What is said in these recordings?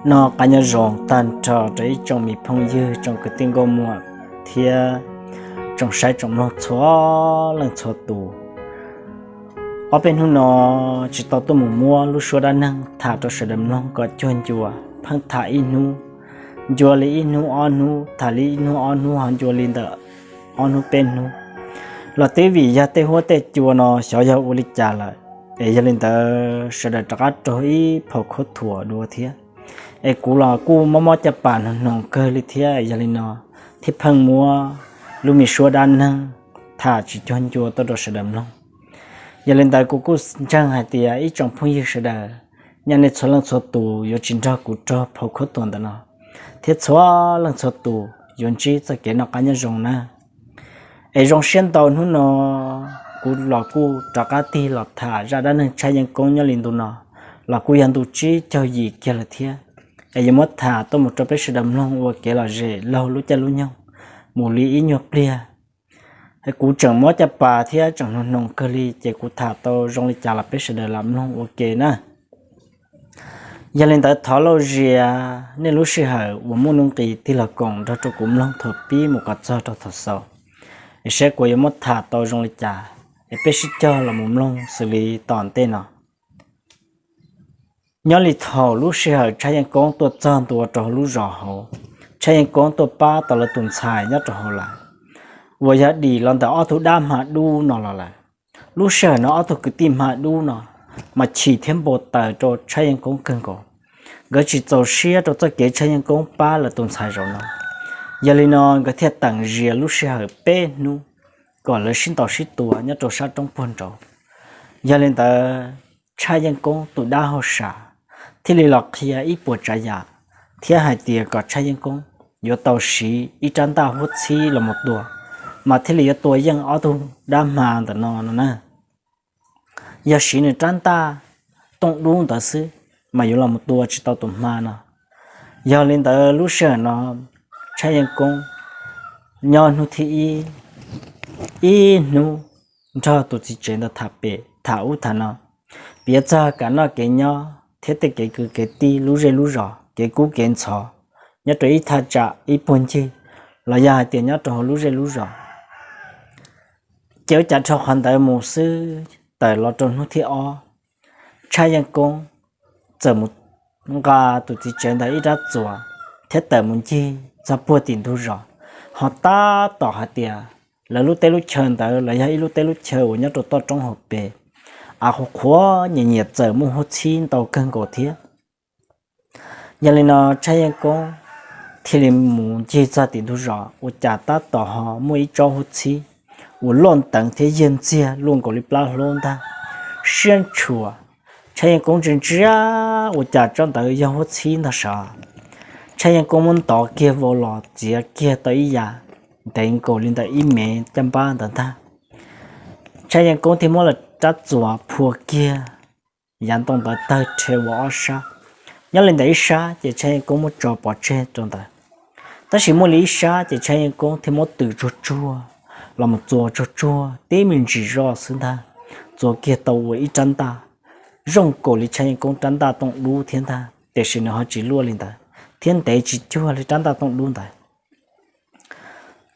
Noj qab nyob zoo tag nrho rau ib tsoom me phooj ywg, tsoom kwv tij nkauj muam thiab tsoom saib tsoom mloog txhua leej txhua tus. Ob peb hnub no tsis tau tuaj mus muab lub suab dab neeg tham rau sawv daws mloog kom cuag ncua, pheej tham ib hnub ncua li ib hnub ob hnub, tham li ib hnub ob hnub ho ncua li ntawm ob hnub peb hnub los twb vim yog tej huab tej cua no xyov yog ua li cas lawm. Es yog li ntawd sawv daws rov qab raug ib phau khuab thuam dua thiab. Es kuv los kuj mob mob caj pas hnoos hnoos kawg li thiab, yog li no thiaj pheej muab lub me suab dab neeg tham tsis cuag ncua tuaj rau sawv daws mloog. Yog li ntawd kuv kuj ntseeg hais tias ib tsoom phooj ywg sawv daws, nyaj nej txhua leej txhua tus yuav tsis nrog kuv raug phau khuab thuam ntawm no, thiab txhua leej txhua tus yuav ntsib txoj kev noj qab nyob zoo na. Es zoo siab ntau hnub no kuv los kuj rov qab tig los tham zaj dab neeg Tshaj Yeej Koob nyob li ntu no, los kuj yog ntu tsib caug yim kiag lawm thiab. Es yuav muab tham tuaj mus rau peb sawv daws mloog ua kev lom zem laug lub caij lub nyoog mus li ib nyuag pliag. Kuv tseem mob caj pas thiab tseem hnoos hnoos kawg li ces kuv tham tau zoo li cas los peb sawv daws lam mloog ua ke na. Yog li ntawd thov lauj zias nej lub sij hawm uas muaj nuj nqis tig los koom nrog rau kuv mloog thaum pib mus kom txog rau thaum xaus, es saib kuv yuav muab tham tau zoo li cas, es peb sib cog los mus mloog xws li tom ntej no. Nyob li thaum lub sij hawm Tshaj Yeej Koob tuaj txog ntua rau hauv lub zos hauv, Tshaj Yeej Koob tuaj pab tau lawv tus ntxhais nyob rau hauv lawm, uas yog dim los ntawm ob tug dab hma dub no los lawm. Lub sij hawm no ob tug kwv tij hma dub no mas chim thiab npau taws rau Tshaj Yeej Koob kawg nkaus. Nkawd tsis txaus siab rau txoj kev Tshaj Yeej Koob pab lawv tus ntxhais zaum no, yog li no nkawd thiaj teem zias lub sij hawm peb hnub kom lawv sib ntaus sib tua nyob rau sab roob puag nraud. Yog li ntawd Tshaj Yeej Koob tus dab hauj sam thiaj li los qhia ib puas tsav yam thiab hais tias kom Tshaj Yeej Koob yuav tau siv ib rab ntaj huab txhib los mus tua, mas thiaj li yuav tua yeej ob tug dab hma ntawm no no na. Yog siv nws rab ntaj tooj dub ntawd xwb mas yuav los mus tua tsis tau tus hma no. Yog li ntawd lub sij hawm no Tshaj Yeej Koob nyob hnub thib ib, ib hnub nrog tus txiv tsev ntawd tham pem tham ub tham no, piav txog kev noj kev nyob thiab tej kev kwv kev tij lub zej lub zos, kev kub kev ntxhov nyob rau ib thaj tsam ib puag ncig, los yog hais tias nyob rau hauv lub zej lub zos. Ces ua cas dhau qhov ntawd mus xwb, tawm los rau hnub thib ob, Tshaj Yeej Koob txawm mus nqa tus txiv tsev ntawd ib rab txuas thiab tawm mus ncig txog puag tim ntug zos, ho tab tom hais tias lawv lub teb lub chaw ntawd los yog ib lub teb lub chaw uas nyob rau toj roob hauv pes, av qhuav qhuav nyias nyias txawm muaj huab txhib ntau kawg nkaus thiab. Yog li no Tshaj Yeej Koob thiaj li mus ncig txog tim ntug zos, ua cas tab tom ho muaj ib tsob huab txhib uas loj nteev thiab yag ntxiag luaj nkaus li plab hlaub ntag, siab ntshua. Tshaj Yeej Koob ntsia ntsia ua cas tsob ntawd yog huab txhib ntag sav. Tshaj Yeej Koob muab ntov kiag vau los txiav kiag tau ib yam ntev nkaus li ntawm ib mev caj npab ntawd ntag. Tshaj Yeej Koob thiaj muab lawv rab txuas phua kiag yav ntoo ntawd tawg rhe ua ob sab. Nyob li ntawm ib sab ces Tshaj Yeej Koob muab tso pov tseg rau ntawd, tab sis muaj li ib sab ces Tshaj Yeej Koob thiaj muab tws tsuag tsuag los mus txua tsuag tsuag tib me ntsis zoj xwb ntag, txua kiag tau ua ib rab ntaj zoo nkaus li Tshaj Yeej Koob rab ntaj tooj dub thiab ntag, tiam sis nws ho tsis luaj li ntawd thiab ntev tsis cuag li rab ntaj tooj dub ntawd.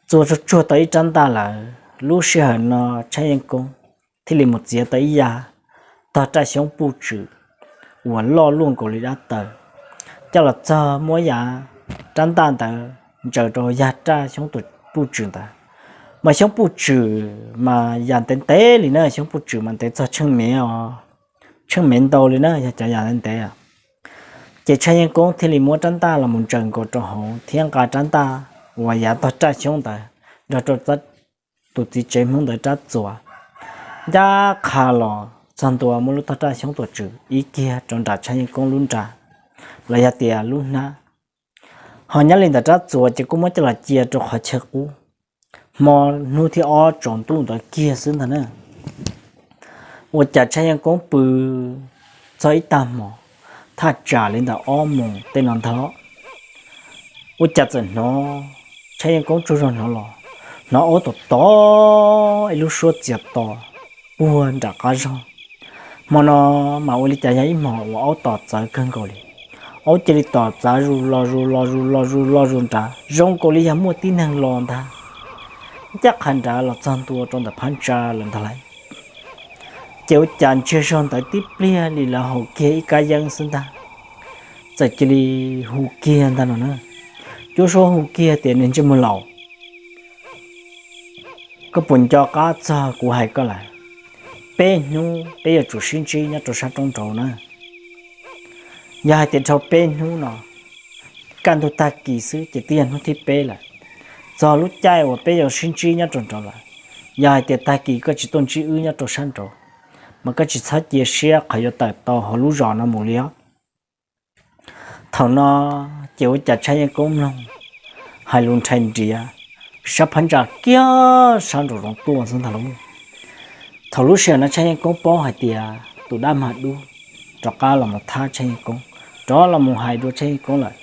Txua tsuag tsuag tau ib rab ntaj lawm, lub sij hawm no Tshaj Yeej Koob thiaj li mus txiav tau ib yav tog raj xyoob puj tswm uas loj luaj nkaus li dab taw, coj los txog muab yav rab ntaj ntawd ntsaws rau yav raj xyoob puj tswm ntawd. Mas xyoob puj tswm mas yam ntev ntev li na, xyoob puj tswm mas ntev txog tsheej mev os, tsheej mev ntau li na yog cov yam ntev ntev. Ces Tshaj Yeej Koob thiaj li muab rab ntaj los mus ntsaws nkaus rau hauv thiab nqa rab ntaj uas yav tog raj xyoob ntawd nrog rau tus txiv tsev Hmoob ntawd rab txuas, ncaj qha los txog ntua muab lub tog raj xyoob tuam tswm ib kiag rau nram Tshaj Yeej Koob lub nra los yog tias lub hnab. Ho nyob li ntawm rab txuas ces kuj muab coj los cia rau qhov chaw qub. Hmo hnub thib ob tsaus ntuj ntawd kiag xwb ntag na, ua cas Tshaj Yeej Koob pw txog ib tag hmo, thaj tsam li ntawm ob moos tej no ntag, ua cas txawm hnov Tshaj Yeej Koob tsaug zog hnov los, hnov aub tom tom ib lub suab txias to puag nram qab zog. Hmo no mas ua li cas yog ib hmo uas aub tom txawv kawg nkaus li. Aub cia li tom txav zus los zus los zus los zus los zus nrad, zoo nkaus li yog muaj tib neeg los ntag. Ncaj qha nrad los txog ntua rau ntawm phab ntsa lawm ntag lauj. Ces ua cas ntsiag zog ntawd tib pliag li lawv haus kiag ib kab yeeb xwb ntag, txawm cia li hu kiag ntag no na. Cuab suab hu kiag tias, Niag ntsej muag laus, koj puas nco qab txog kuv hais koj lawm? Peb hnub peb yuav tsum sib ntsib nyob rau sab roob nraud na. Yog hais tias dhau peb hnub no, kaj ntug tag kis xwb ces twb yog hnub thib peb lawm. Txog lub caij uas peb yuav sib ntsib nyob rau nraud lawm, yog hais tias tag kis koj tsis tuaj ntsib wb nyob rau sab nraud, mas koj tsis txhob cia siab qhov yuav tawm tau hauv lub zos no mus li os. Thaum no ces ua cas Tshaj Yeej Koob mloog hais lus nrhais nriav sab phab ntsa kiag sab nraum zoov tuaj xwb ntag lauj. Thaum lub sij hawm no Tshaj Yeej Koob paub hais tias tus dab mag dub rov qab los mus thab Tshaj Yeej Koob, rov los mus hais dua Tshaj Yeej Koob lawm,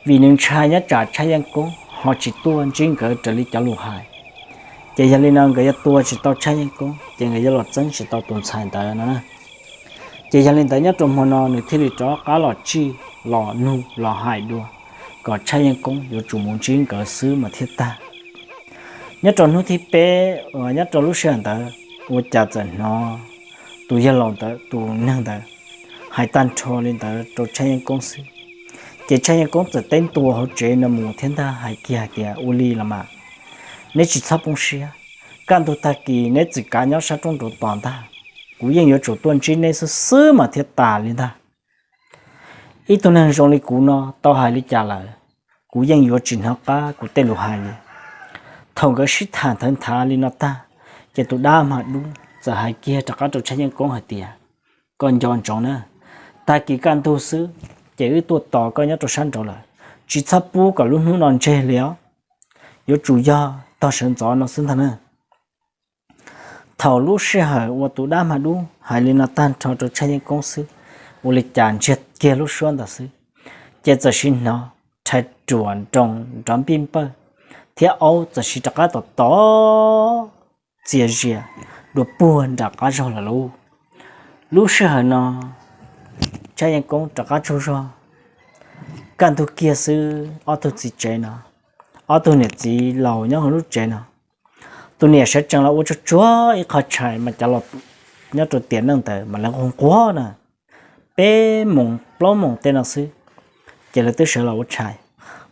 vim nws ntshai nyob tsam Tshaj Yeej Koob ho tsis tuaj ntsib nkawd raws li cov lus hais. Ces yog li no nkawd yuav tua tsis tau Tshaj Yeej Koob ces nkawd yuav los txeeb tsis tau tus ntxhais ntawd no na. Ces yog li ntawd nyob rau hmo no nws thiaj li rov qab los tsij los nug los hais dua kom Tshaj Yeej Koob yuav tsum mus ntsib nkawd xwb mas thiaj tag. Nyob rau hnub thib peb uas nyob rau lub sij hawm ntawd, ua cas txawm hnov tus yawg laus ntawd tus neeg ntawd hais tag nrho li ntawd rau Tshaj Yeej Koob xwb. Ces Tshaj Yeej Koob txawm teb ntua hauv tsev no mus thiab ntag hais kiag hais tias, Ua li los mas, neb tsis txhob poob siab, kaj ntug tag kis neb txwm kav nyob sab roob nraud tos ntag, kuv yeej yuav tsum tuaj ntsib neb xwb xwb mas thiaj tas li ntag. Ib tug neeg zoo li kuv no tau hais li cas lawm, kuv yeej yuav tsis hnov qab kuv tej lus hais li. Thaum nkawd sib tham nthawv nthav li no tag, ces tus dab mag dub txawm hais kiag rov qab rau Tshaj Yeej Koob hais tias, Koj nco ntsoov na, tag kis kaj ntug xwb ces wb tuaj tos koj nyob rau sab nraud lawm, tsis txhob pub kom lub hnub no ntseg li os. Yuav tsum yog tog sawv ntxov no xwb ntag na. Thaum lub sij hawm uas tus dab mag dub hais li no tag nrho rau Tshaj Yeej Koob xwb, ua li cas ntsiag kiag lub suab ntawd xwb, ces txawm sim hnov rhais ruam nroo nrov npij npawj, thiab aub txawm sim rov qab tom tom txias zias dua puag nram qab zog lawm lauj. Lub sij hawm no Tshaj Yeej Koob rov qab tsaug zog, kaj ntug kiag xwb ob tug txiv tsev no, ob tug niam txiv laus nyob hauv lub tsev no, tus niam sawv tsees los ua tsuag tsuag ib qho tshais mas cov los nyob rau tiam neej ntawd mas lawv nquag nquag na, peb moos plaub moos tej no xwb, ces lawv twb sawv los ua tshais,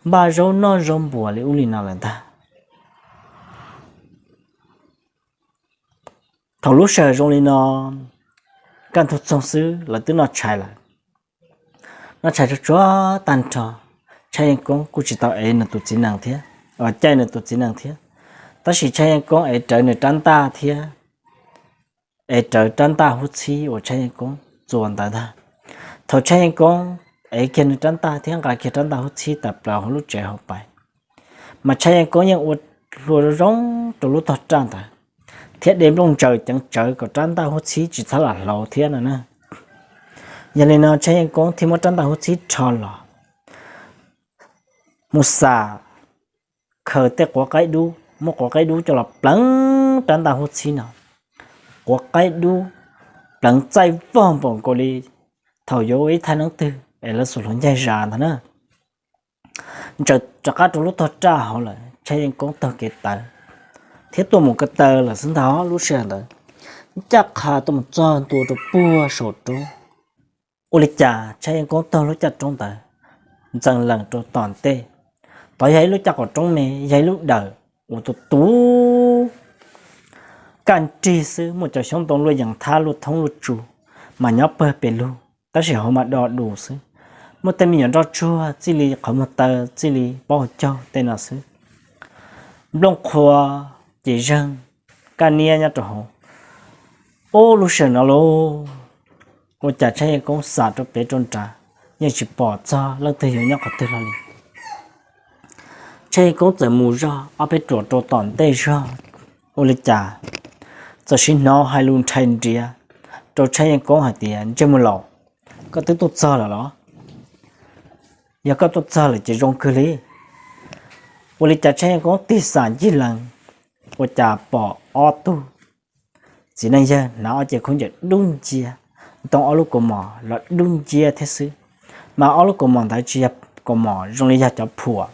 npaj zaub noj zaub npuas li ub li no lawm ntag. Thaum lub sij hawm zoo li no, kaj ntug txoog xwb lawv twb noj tshais lawm. Noj tshais tsuag tsuag tag nrho, Tshaj Yeej Koob kuj tsis tau ev nws tus txiv nees thiab, caij nws tus txiv nees thiab, tab sis Tshaj Yeej Koob ev rawv nws rab ntaj thiab, ev rawv rab ntaj hub txhib uas Tshaj Yeej Koob txuas ntawd ntag. Thaum Tshaj Yeej Koob ev kiag nws rab ntaj thiab nqa kiag rab ntaj hub txhib tawm plaws hauv lub tsev hauv pais, mas Tshaj Yeej Koob yeej ua hlua zoo zoo rau lub tog raj ntawd, thiab de nplooj ntsaws ceev tsawv kom rab ntaj hub txhib tsis txhob lam hlauv thiab no na. Yog li no Tshaj Yeej Koob thiaj muab rab ntaj hub txhib rho los mus xam khaws tej quav qaib dub, muab quav qaib dub coj los pleev rab ntaj hub txhib no. Quav qaib dub pleev txaij vog npaum nkaus li thaum yuav ua ib thaj neeb twg es lawv xuas hluav ncaig zas ntag na. Ntsaws rov qab rau lub tog raj hauv lawm, Tshaj Yeej Koob taug kev tawv thiab tuaj mus ko taw lawm xwb ntag. Lub sij hawm ntawd ncaj qha tuaj mus txog ntua rau puag saum roob. Ua li cas Tshaj Yeej Koob taug lub caj roob ntawd ntxees lees rau tom ntej. Tod yog ib lub caj qaum roob me, yog ib lub dawm uas tus tus kaj nrig xwb, muaj cov xyoob ntoo luaj yees thab luaj thoob luaj tsu mas nyob pawg pes lug, tab sis hauv mas do dus xwb. Muaj tej me nyuam nroj tsuag txij li qhov muag taw, txij li pob hauv caug tej no xwb. Nplooj qhuav ces zeeg kaj niab nyob rau hauv. Ub, lub sij hawm no lauj, ua cas Tshaj Yeej Koob xam rau pem rau nrad yeej tsis pom txog leej twg yuav nyob qhov twg los li. Tshaj Yeej Koob txawm mus zog ob peb ruam rau tom ntej zog, ua li cas txawm sim hnov hais lus nrhais nriav rau Tshaj Yeej Koob hais tias, Ntsej muag laus, koj twb tuaj txog lawm los? Yog koj tuaj txog lawm ces zoo kawg li. Ua li cas Tshaj Yeej Koob tig xam ncig lees, ua cas pom ob tug txiv neej yawg hnav ob ce khaub ncaws dub nciab, ntoo ob lub kaus mom los dub nciab thiab xwb. Mas ob lub kaus mom ntawd tsis yog kaus mom, zoo li yog cov phuam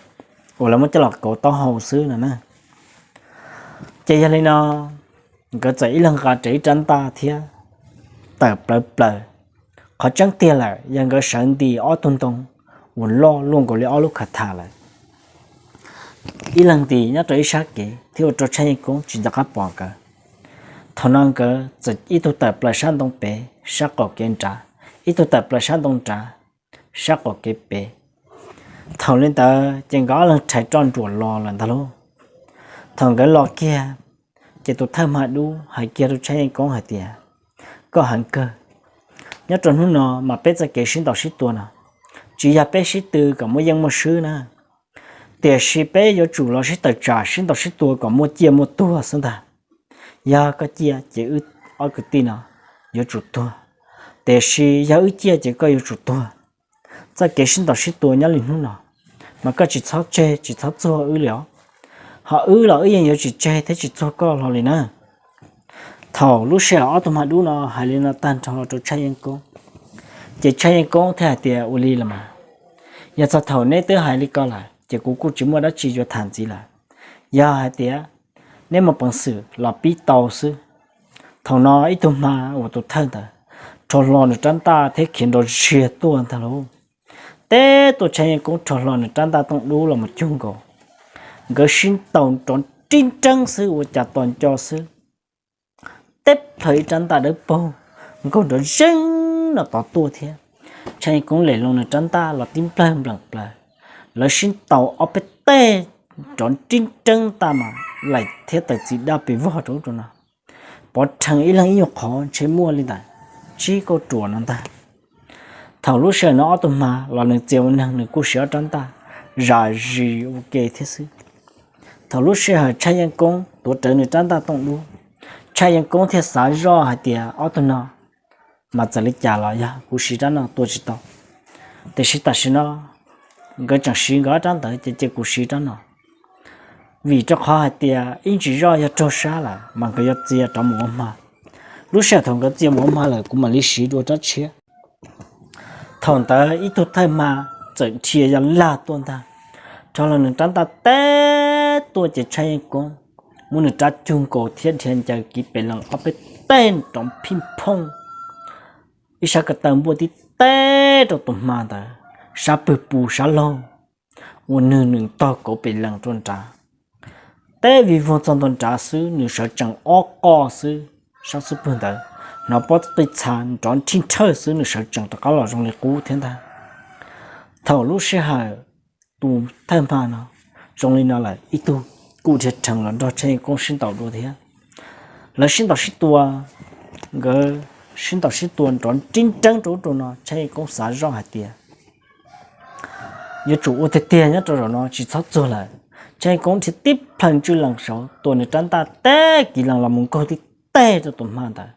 uas lawv muab coj los kauv taub hau xwb no na. Ces yog li no, nkawd txawm ib leeg nqa rawv ib rab ntaj thiab tawm plaws plaws. Qhov tseeb tiag lawm yog nkawd sawv nti ob tug ntoo uas loj luaj nkaus li ob lub khav tham lawm, ib leeg nti nyob rau ib sab kev thiab ua rau Tshaj Yeej Koob tsis nco qab pom nkawd. Thaum no nkawd txawm ib tug tawm plaws sab ntoo pem sab qaum kev nrad, ib tug tawm plaws sab ntoo nrad sab qaum kev pem. Thaum li ntawd ces nkawd ob leeg rhais roj nruam los lawm ntag lauj. Thaum nkawd los kiag, ces tus thawj hma dub hais kiag rau Tshaj Yeej Koob hais tias, koj heev kawg, nyob rau hnub no mas peb txoj kev sib ntaus sib tua no, tsis yog peb sib tw kom muaj yeej muaj swb na, tiam sis peb yuav tsum los sib tawm tsam sib ntaus sib tua kom muaj ciaj muaj tuag xwb ntag. Yog koj ciaj ces wb ob kwv tij no yuav tsum tuag, tiam sis yog wb ciaj ces koj yuav tsum tuag. Txoj kev sib ntaus sib tua nyob li hnub no, mas koj tsis txhob tseg tsis txhob txuag wb li os. Ho wb los wb yeej yuav tsis tseg thiab tsis txuag koj hlo li na. Thaum lub sij hawm ob tug hma dub no hais li no tag nrho rau Tshaj Yeej Koob, ces Tshaj Yeej Koob thiaj hais tias, ua li los mas, yog txog thaum neb twb hais li ko lawm ces kuv kuj tsis muaj dab tsi yuav tham ntxiv lawm. Yog hais tias neb muaj peev xwm los pib tau xwb. Thaum no ib tug hma uas tus thawj ntawd rho hlo nws rab ntaj thiab khiav nrov ziag tuaj ntag lauj. Teb tuaj Tshaj Yeej Koob rho hlo nws rab ntaj tooj dub los mus cuag nkaus. Nkawd sib ntaus nrov nrib nreeb xwb ua cas tos nco xwb, teb plhaws ib rab ntaj dawb paug nkaug nrov zeeg no tod tuaj thiab. Tshaj Yeej Koob lem loo nws rab ntaj los tib nplawg npleem plaws. Lawv sib ntaus ob peb teg nrov nrib nreeb taj mas laim thiab taws txiv daj pes vog rau ub rau no. Pov rhees ib leeg ib nyuag qhov ntshe muaj li ntawm tsib kauj ruam no ntag. Thaum lub sij hawm no ob tug hma los nws txia ua neeg nws kuj siv ob rab ntaj zam zis ua ke thiab xwb. Thaum lub sij hawm Tshaj Yeej Koob tuav rawv nws rab ntaj tooj dub, Tshaj Yeej Koob thiaj xav zoj hais tias ob tug no mas txawm li cas los yog kuv siv rab no tua tsis tau. Tiam sis tam sim no nkawd tseem siv nkawd ob rab ntawd ces cia kuv siv rab no, vim rau qhov hais tias ib ntsis zoj yog raug sab lawm mas nkawd yuav txia rov mus ua hma. Lub sij hawm thaum nkawd txia mus ua hma lawm kuv mam li siv dua rab tshiab. Thaum ntawd ib tug thawj hma txawm dhia yog lag tuaj ntag, rho los nws rab ntaj teb tuaj ces Tshaj Yeej Koob muab nws rab cug nkaus thiab dhia ncaws kiv pes lees ob peb teg nrov phij phooj, ib sab ko taw npuaj tib teb rau tus hma ntawd sab pwg pus sab laug, ua nwg nws taug kauv pes lees rau nrad. Teb vij voog txog ntua nrad xwb nws sawv tsees ob qoj xwb, sab xub pwg ntawd hnov pob qij txha nrov nrhij nrhawj xwb nws sawv tsees rov qab los zoo li qub thiab ntag. Thaum lub sij hawm tus thawj hma no zoo li no lawm ib tug kuj dhia rhees los nrog Tshaj Yeej Koob sib ntaus dua thiab. Lawv sib ntaus sib tua, nkawd sib ntaus sib tua nrov nrib nreeb rau ub rau no Tshaj Yeej Koob xav zoj hais tias yuav tsum ua tiag tiag nyob rau zaum no tsis txhob txuag lawm. Tshaj Yeej Koob dhia tib plhaw ntswj lees saud tua nws rab ntaj teb kiv lees los mus nkaug tib teg rau tus hma ntawd.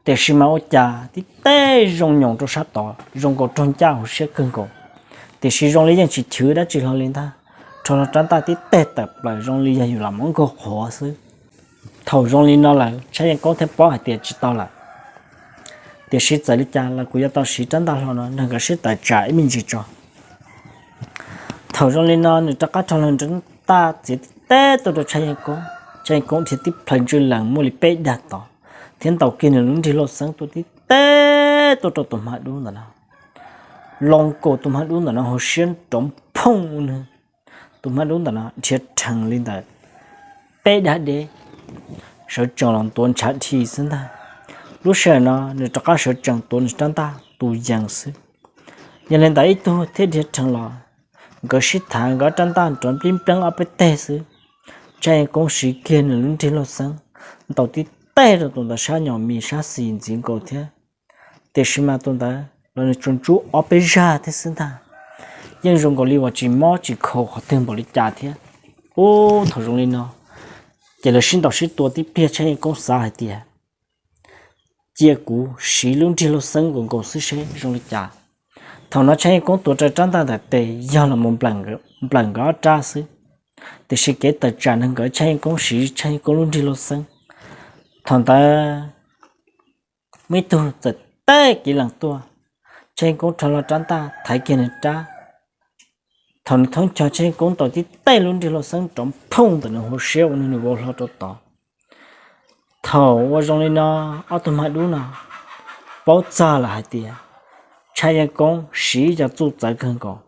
Tiam sis mas ua cas tib teg zoo nyoos rau sab tod zoo nkaus raug ncaj hauv siab kawg nkaus, tiam sis zoo li yeej tsis chwv dab tsi hlo li ntag. Rho hlo rab ntaj tib teg tawm plaws zoo li yog yus los mus nkaug qhuav xwb. Thaum zoo li no lawm Tshaj Yeej Koob thiaj paub hais tias tsis tau lawm, tiam sis txawm li cas los kuv yuav tau siv rab ntaj hlo no nrog nkawd sib tawm tsam ib me ntsis tso. Thaum zoo li no nws rov qab rho hlo rab ntaj txiav tib teg tuaj rau Tshaj Yeej Koob. Tshaj Yeej Koob dhia tib plhaw ntswj lees muaj li peb dag tod thiab ntaus kiag nws lub nrig lauj xeeb tuaj tib teg tuaj rau tus hma dub ntawm no. Loo nkaus tus hma dub ntawm no hauv siab nrov phooj ua nws. Tus hma dub ntawm no dhia rhees li ntawm peb dag deb, sawv tsees los ntuav ntshav dhi xwb ntag. Lub sij hawm no nws rov qab sawv tsees tuav nws rab ntaj tus yees xwb. Yog li ntawd ib tug thiab dhia rhees los, nkawd sib thav nkawd rab ntaj nrov nplib npleeb ob peb teg xwb. Tshaj Yeej Koob siv kiag nws lub nrig lauj xeeb ntaus tib teg rau tus ntawd sab nyom mis sab xis ntxiv nkaus thiab. Tiam sis mas tus ntawd los nws tsuas ntsub ob peb zaj thiab xwb ntag, yeej zoo nkaus li uas tsis mob tsis khaus qhov twg npaum li cas thiab. Ub, thaum zoo li no ces lawv sib ntaus sib tua tib pliag Tshaj Yeej Koob xav hais tias cia kuv siv lub nrig lauj xeeb nkaus nkaus xwb seb zoo li cas. Thaum no Tshaj Yeej Koob tuav rawv rab ntaj ntawm tes yog los mus nplawm nkawd ob rab xwb, tiam sis kev tawm tsam nrog nkawd Tshaj Yeej Koob siv Tshaj Yeej Koob lub nrig lauj xeeb. Thaum ntawd muaj ib tug txawm teb kiv lees tuaj, Tshaj Yeej Koob rho hlo rab ntaj thaiv kiag nws rab. Thaum nws thoob ncho Tshaj Yeej Koob tau tib teg lub nrig luj xeeb rov phooj ntawm nws hauv siab ua nws vau hlo rau tod. Thaum ua zoo li no, ob tug hma dub no paub txog lawm hais tias Tshaj Yeej Koob siv cov txuj txawv kawg nkaus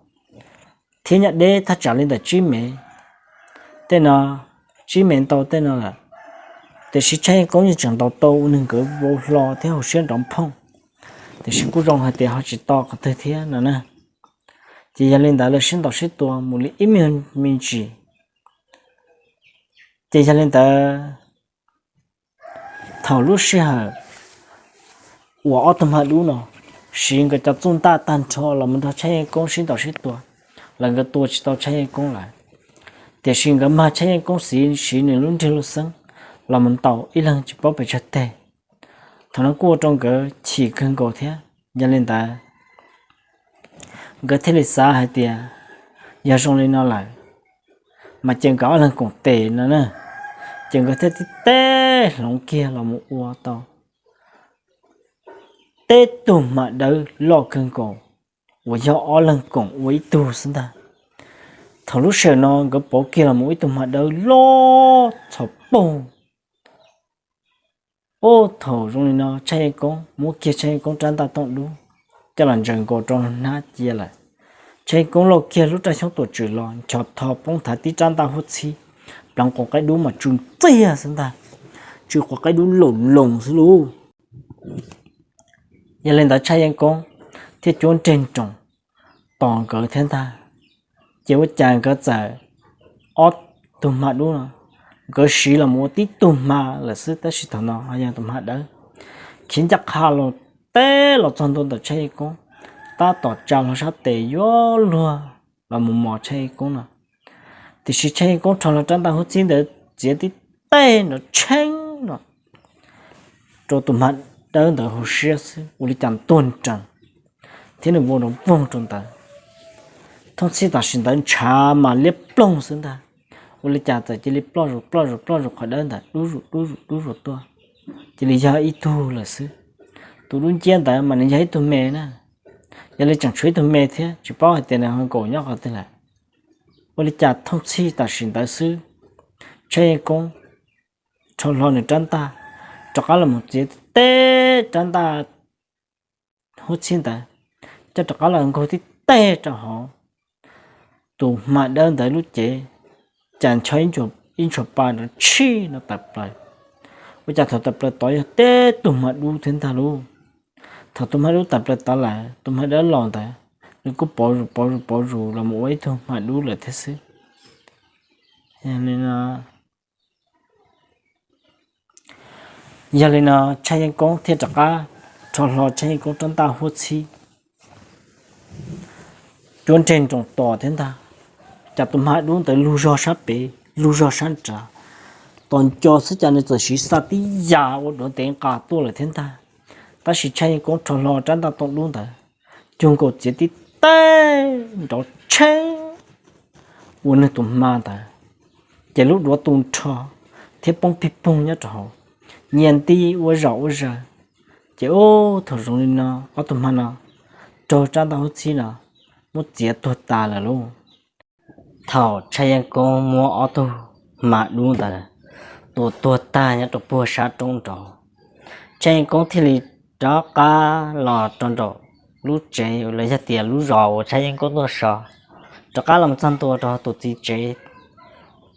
thiab nyob deb thaj tsam li ntawm tsib mev, tej no, tsib mev ntau tej no lawm. Tiam sis Tshaj Yeej Koob yeej tseem ntaus tau ua nws nkawd vau hlo thiab hauv siab nrov phooj, tiam sis kuj zoo hais tias ho tsis to qhov twg thiab no na. Ces yog li ntawd lawv sib ntaus sib tua mus li ib me ntsis. Ces yog li ntawd, thaum lub sij hawm uas ob tug hma dub no siv nkawd cov txuj ntaj tag nrho los mus nrog Tshaj Yeej Koob sib ntaus sib tua, lawv nkawd tua tsis tau Tshaj Yeej Koob lawm, tiam sis nkawd mag Tshaj Yeej Koob siv siv nws lub nrig luj xeeb los mus ntaus ib leeg tsis paub pes tsawg teg. Thaum no kuj ua rau nkawd chim kawg nkaus thiab. Yog li ntawd, nkawd thiaj li xav hais tias yog zoo li no lawm, mas ces nkawd ob leeg koom tes no na. Ces nkawd thiaj tib teg hloov kiag los mus ua tau tib tug hma dawb loj kawg nkaus uas yog ob leeg koom ua ib tug xwb ntag. Thaum lub sij hawm no nkawd pauv kiag los mus ib tug hma dawb loj txhos poog. Ub, thaum zoo li no Tshaj Yeej Koob muab kiag Tshaj Yeej Koob rab ntaj tooj dub coj los ntsaws nkaus rau hnab cia lawm. Tshaj Yeej Koob lauj kiag lub raj xyoob tuam tswm los nchos tho poob nthav tib rab ntaj huab txhib, pleev quav qaib dub mas tsw ntxiag xwb ntag, tsw quav qaib dub laum loos xwb lauj. Yog li ntawd Tshaj Yeej Koob thiaj cuab nreg nroos tos nkawd thiab ntag. Ces ua cas nkawd txawm, ob tug hma dub no, nkawd siv los mus ua tib tug hma lawm xwb, tab sis thaum no ho yog tus hma dawb khiav ncaj qha los teb los txog ntua ntawm Tshaj Yeej Koob, tab tom tsa hlo sab tes yuav luag los mus mos Tshaj Yeej Koob no. Tiam sis Tshaj Yeej Koob rho hlo rab ntaj huab txhib ntawd txiav tib teg nrov tsheeb no rau tus hma dawb ntawd hauv siab xwb, ua li cas tuag nrees thiab nws vau nrov voog rau ntawd. Thooj txhij tam sim ntawd ntshav mas liab ploog xwb ntag, ua li cas txawm cia li ploj zus ploj zus ploj zus qhov dawb ntawd dub zus dub zus dub zus tuaj, cia li yog ib tug lawm xwb. Tus dub nciab ntawd mas nws yog ib tug me na. Yog li tseem tshuav ib tug me thiab, tsis paub hais tias nws ho nkaum nyob qhov twg lawm. Ua li cas thooj txhij tam sim ntawd xwb, Tshaj Yeej Koob rho hlo nws rab ntaj, rov qab los mus txiav tib teg rab ntaj huab txhib ntawd, coj rov qab los nkaug tib teg rau hauv tus hma dawb ntawd lub cev, cas ncho ib ntshua pa nrov tshij no tawm plaws. Ua cas thaum tawm plaws tod yog tib tug hma dub thiab ntag lauj. Thaum tus hma dub tawm plaws tod lawm, tus hma dawb laus ntawd nws kuj pauv zus pauv zus pauv zus los mus ua ib tug hma dub lawm thiab xwb. Yog li no Tshaj Yeej Koob thiaj rov qab rho hlo Tshaj Yeej Koob rab ntaj huab txhib, cuab nreg nroos tos thiab ntag. Cas tus hma dub ntawd lug zog sab pem lug zog sab nrad, tos nco xwb cas nws txawm siv xa tib yam ua duav ntev nqa tuaj lawm thiab ntag. Tab sis Tshaj Yeej Koob rho hlo rab ntaj tooj dub ntawd, cuag nkaus txiav tib teg nrov tsheeb ua nws tus hma ntawd, ces lub duav tu nrho thiab poob pig poog nyob rau hauv, nyias nti ua zaum ua zaws. Ces ub, thaum zoo li no ob tug hma no raug rab ntaj huab txhib no muab txiav tuag tas lawm lauj. Thaum Tshaj Yeej Koob muab ob tug hma dub ntawd tua tuag tag nyob rau puag sab roob nrad, Tshaj Yeej Koob thiaj li rov qab los rau nraum lub tsev los yog tias lub zos uas Tshaj Yeej Koob tuaj so, rov qab los txog ntua rau tus txiv tsev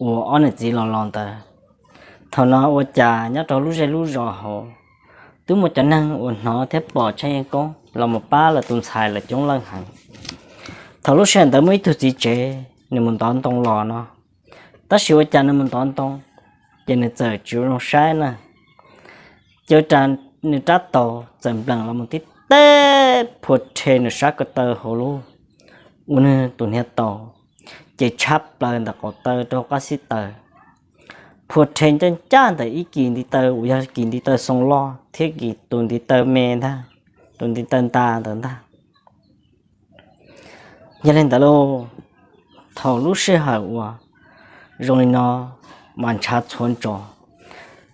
uas ob niam txiv los los ntawd. Thaum no ua cas nyob rau lub zej lub zos hauv twb muaj cov neeg uas hnov thiab pom Tshaj Yeej Koob los mus pab lawv tus ntxhais lawv coob leej heev. Thaum lub sij hawm ntawd muaj ib tug txiv tsev nws mus ntov ntoo los no, tab sis ua cas nws mus ntov ntoo ces nws txawm tsis ua zoo saib na, ces ua cas nws rab taus txawm npleem los mus tib teg phua rhe nws sab ko taw hauv lauj, ua nws tus hniav taus, ces tshab plaws ntawm qaum taw rau qab xib taws, phua rhe ncaj ncaj ntawm ib kis ntiv taw uas yog kis ntiv taw xoo loj thiab kis tus ntiv taw me ntag, tus ntiv taw nta ntawd ntag. Yog li ntawd lauj, thaum lub sij hawm uas zoo li no mas ntshav txhuav ntsos,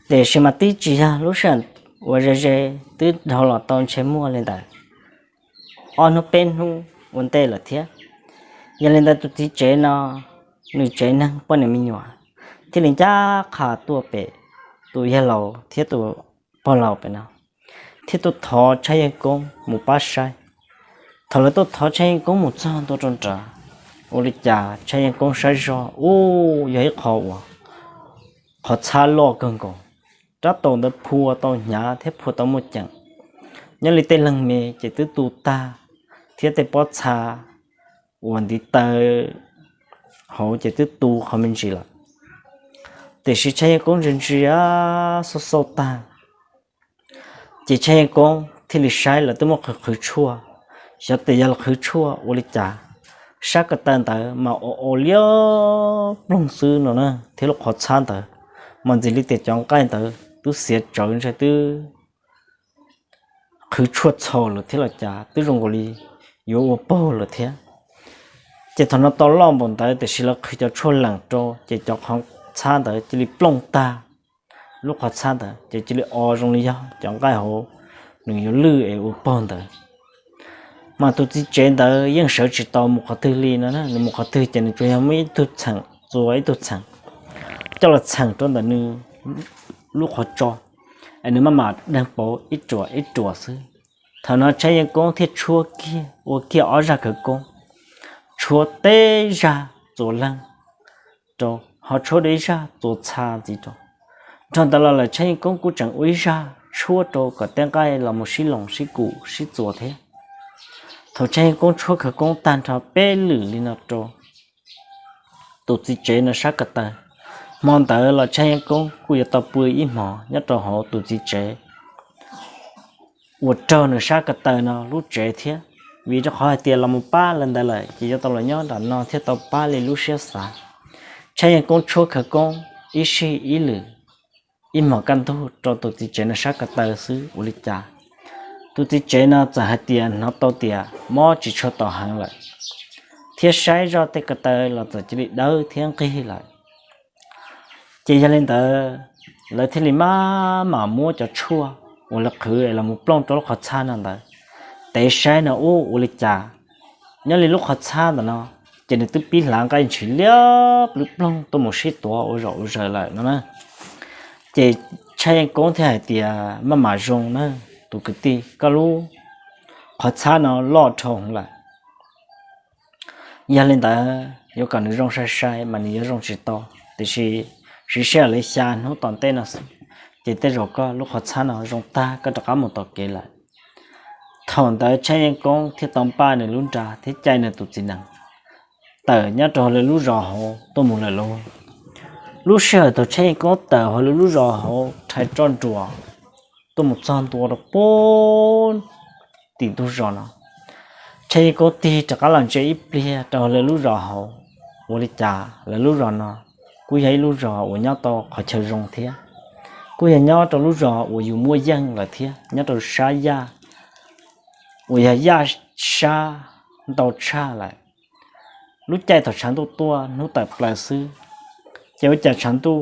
tiam sis mas twb tsis yog lub sij hawm uas ze ze, twb dhau los tau ntshe muaj li ntawd. ob hnub peb hnub ua ntej lawm thiab. Yog li ntawd tus txiv tsev no, nws tsev neeg poj niam me nyuam thiaj li ncaj qha tuaj pem tus yawg laus thiab tus pog laus pem no, thiab tuaj thov Tshaj Yeej Koob mus pab saib. Thaum lawv tuaj thov Tshaj Yeej Koob mus txog ntua rau nrad, ua li cas Tshaj Yeej Koob saib zog ub, yog ib qho uas qhov txhab loj kawg nkaus, rab taus ntawd phua tau hnyav thiab phua tau muaj ceem. Nyob li tej leeg me ces twb tu tag, thiab tej pob txha uas ntiv taw hauv ces twb tu qhov me ntsis lawm. Tiam sis Tshaj Yeej Koob ntsia ntsia xauj xauj tag, ces Tshaj Yeej Koob thiaj li saib lawv twb muab qhwv qhwv tshuaj, xyov tias yog los qhwv tshuaj ua li cas, sab ko taw ntawd mas ua ua liab ploog xwb no na, thiab lub qhov txhab ntawd mas ntxim li tias cov nqaij ntawd twb xiav tsawv ntshe twb qhwv tshuaj txhaum lawm thiab los cas, twb zoo nkaus li yuav ua paug lawm thiab. Ces thaum no tau loj npaum ntawd tiam sis lawv qhwv cov tshuaj lees rau ces cov qhov txhab ntawd cia li plooj tag. Lub qhov txhab ntawd ces cia li o zoo li yog cov nqaij hauv nws yuav lwj es ua paug ntawd. Mas tus txiv tsev ntawd yeej sawv tsis tau mus qhov twg li no, nws mus qhov twg ces nws tsuas yog muaj ib tug txheem, txua ib tug txheem coj los txheem rau ntawm nws lub qhov tso, es nws maj mam deeg pauv ib ruam ib ruam xwb. Thaum no Tshaj Yeej Koob thiaj tshuab kiag, ua kiag ob zaj khawv koob, tshuab teb zaj txua leeg rau, ho tshuab dua ib zaj txua txha ntxiv rau. Nrog ntawd los lawm Tshaj Yeej Koob kuj tseem ua ib zaj tshuab rau kom tej nqaij los mus sib loos sib kum sib txuas thiab. Thaum Tshaj Yeej Koob tshuab khawv koob tag nrho peb lwm li no rau tus txiv tsev no sab ko taw, hmo ntawd los Tshaj Yeej Koob kuj yuav tau pw ib hmos nyob rau hauv tus txiv tsev uas raug nws sab ko taw no lub tsev thiab, vim rau qhov hais tias los mus pab li ntawd lawm ces yuav tau los nyob nram no thiab tau pab li lub siab xav. Tshaj Yeej Koob tshuab khawv koob ib sij ib lwm, ib hmos kaj ntug rau tus txiv tsev no sab ko taw xwb ua li cas tus txiv tsev no txawm hais tias hnov tau tias mob tsis tshua tau heev lawm, thiab saib zoj tej ko taw los txawm cia li dawb thiab nqig lawm. Ces yog li ntawd, lawv thiaj li maj mam muab cov tshuaj uas lawv qhwv es los mus plooj rau lub qhov txhab no ntawd tev saib no ub ua li cas. Nyob li lub qhov txhab ntawm no ces nws twb pib hlav nqaij ntshis liab plwb ploog tuaj mus sib tuav ua zaum ua zaws lawm no na. Ces Tshaj Yeej Koob thiaj hais tias maj mam zoo na, tus kwv tij, koj lub qhov txhab no loj dhau lawm. Yog li ntawd yuav kom nws zoo sai sai mas nws yuav zoo tsis tau, tiam sis siv sij hawm li xya hnub tom ntej no xwb, ces tej zaum koj lub qhov txhab no zoo tag koj rov qab mus tom kev lawm. Thaum ntawd Tshaj Yeej Koob thiaj tau npaj nws lub nra thiab caij nws tus txiv nees tawm nyob rau hauv lawv lub zos hauv tuaj mus lawm lauj. Lub sij hawm thaum Tshaj Yeej Koob tawm hauv lawv lub zos hauv rhais roj nruas tuaj mus txog ntua rau puag tim ntug zos no, Tshaj Yeej Koob tig rov qab los ntsia ib pliag rau hauv lawv lub zos hauv, ua li cas lawv lub zos no kuj yog ib lub zos uas nyob tau qhov chaw zoo thiab, kuj yog nyob rau lub zos uas yus muaj yeej lawm thiab nyob rau sab yaj uas yog yaj sab ntau tshaj lawm. Lub caij thaum tshav ntuj tuaj hnub tawm plaws xwb, ces ua cas tshav ntuj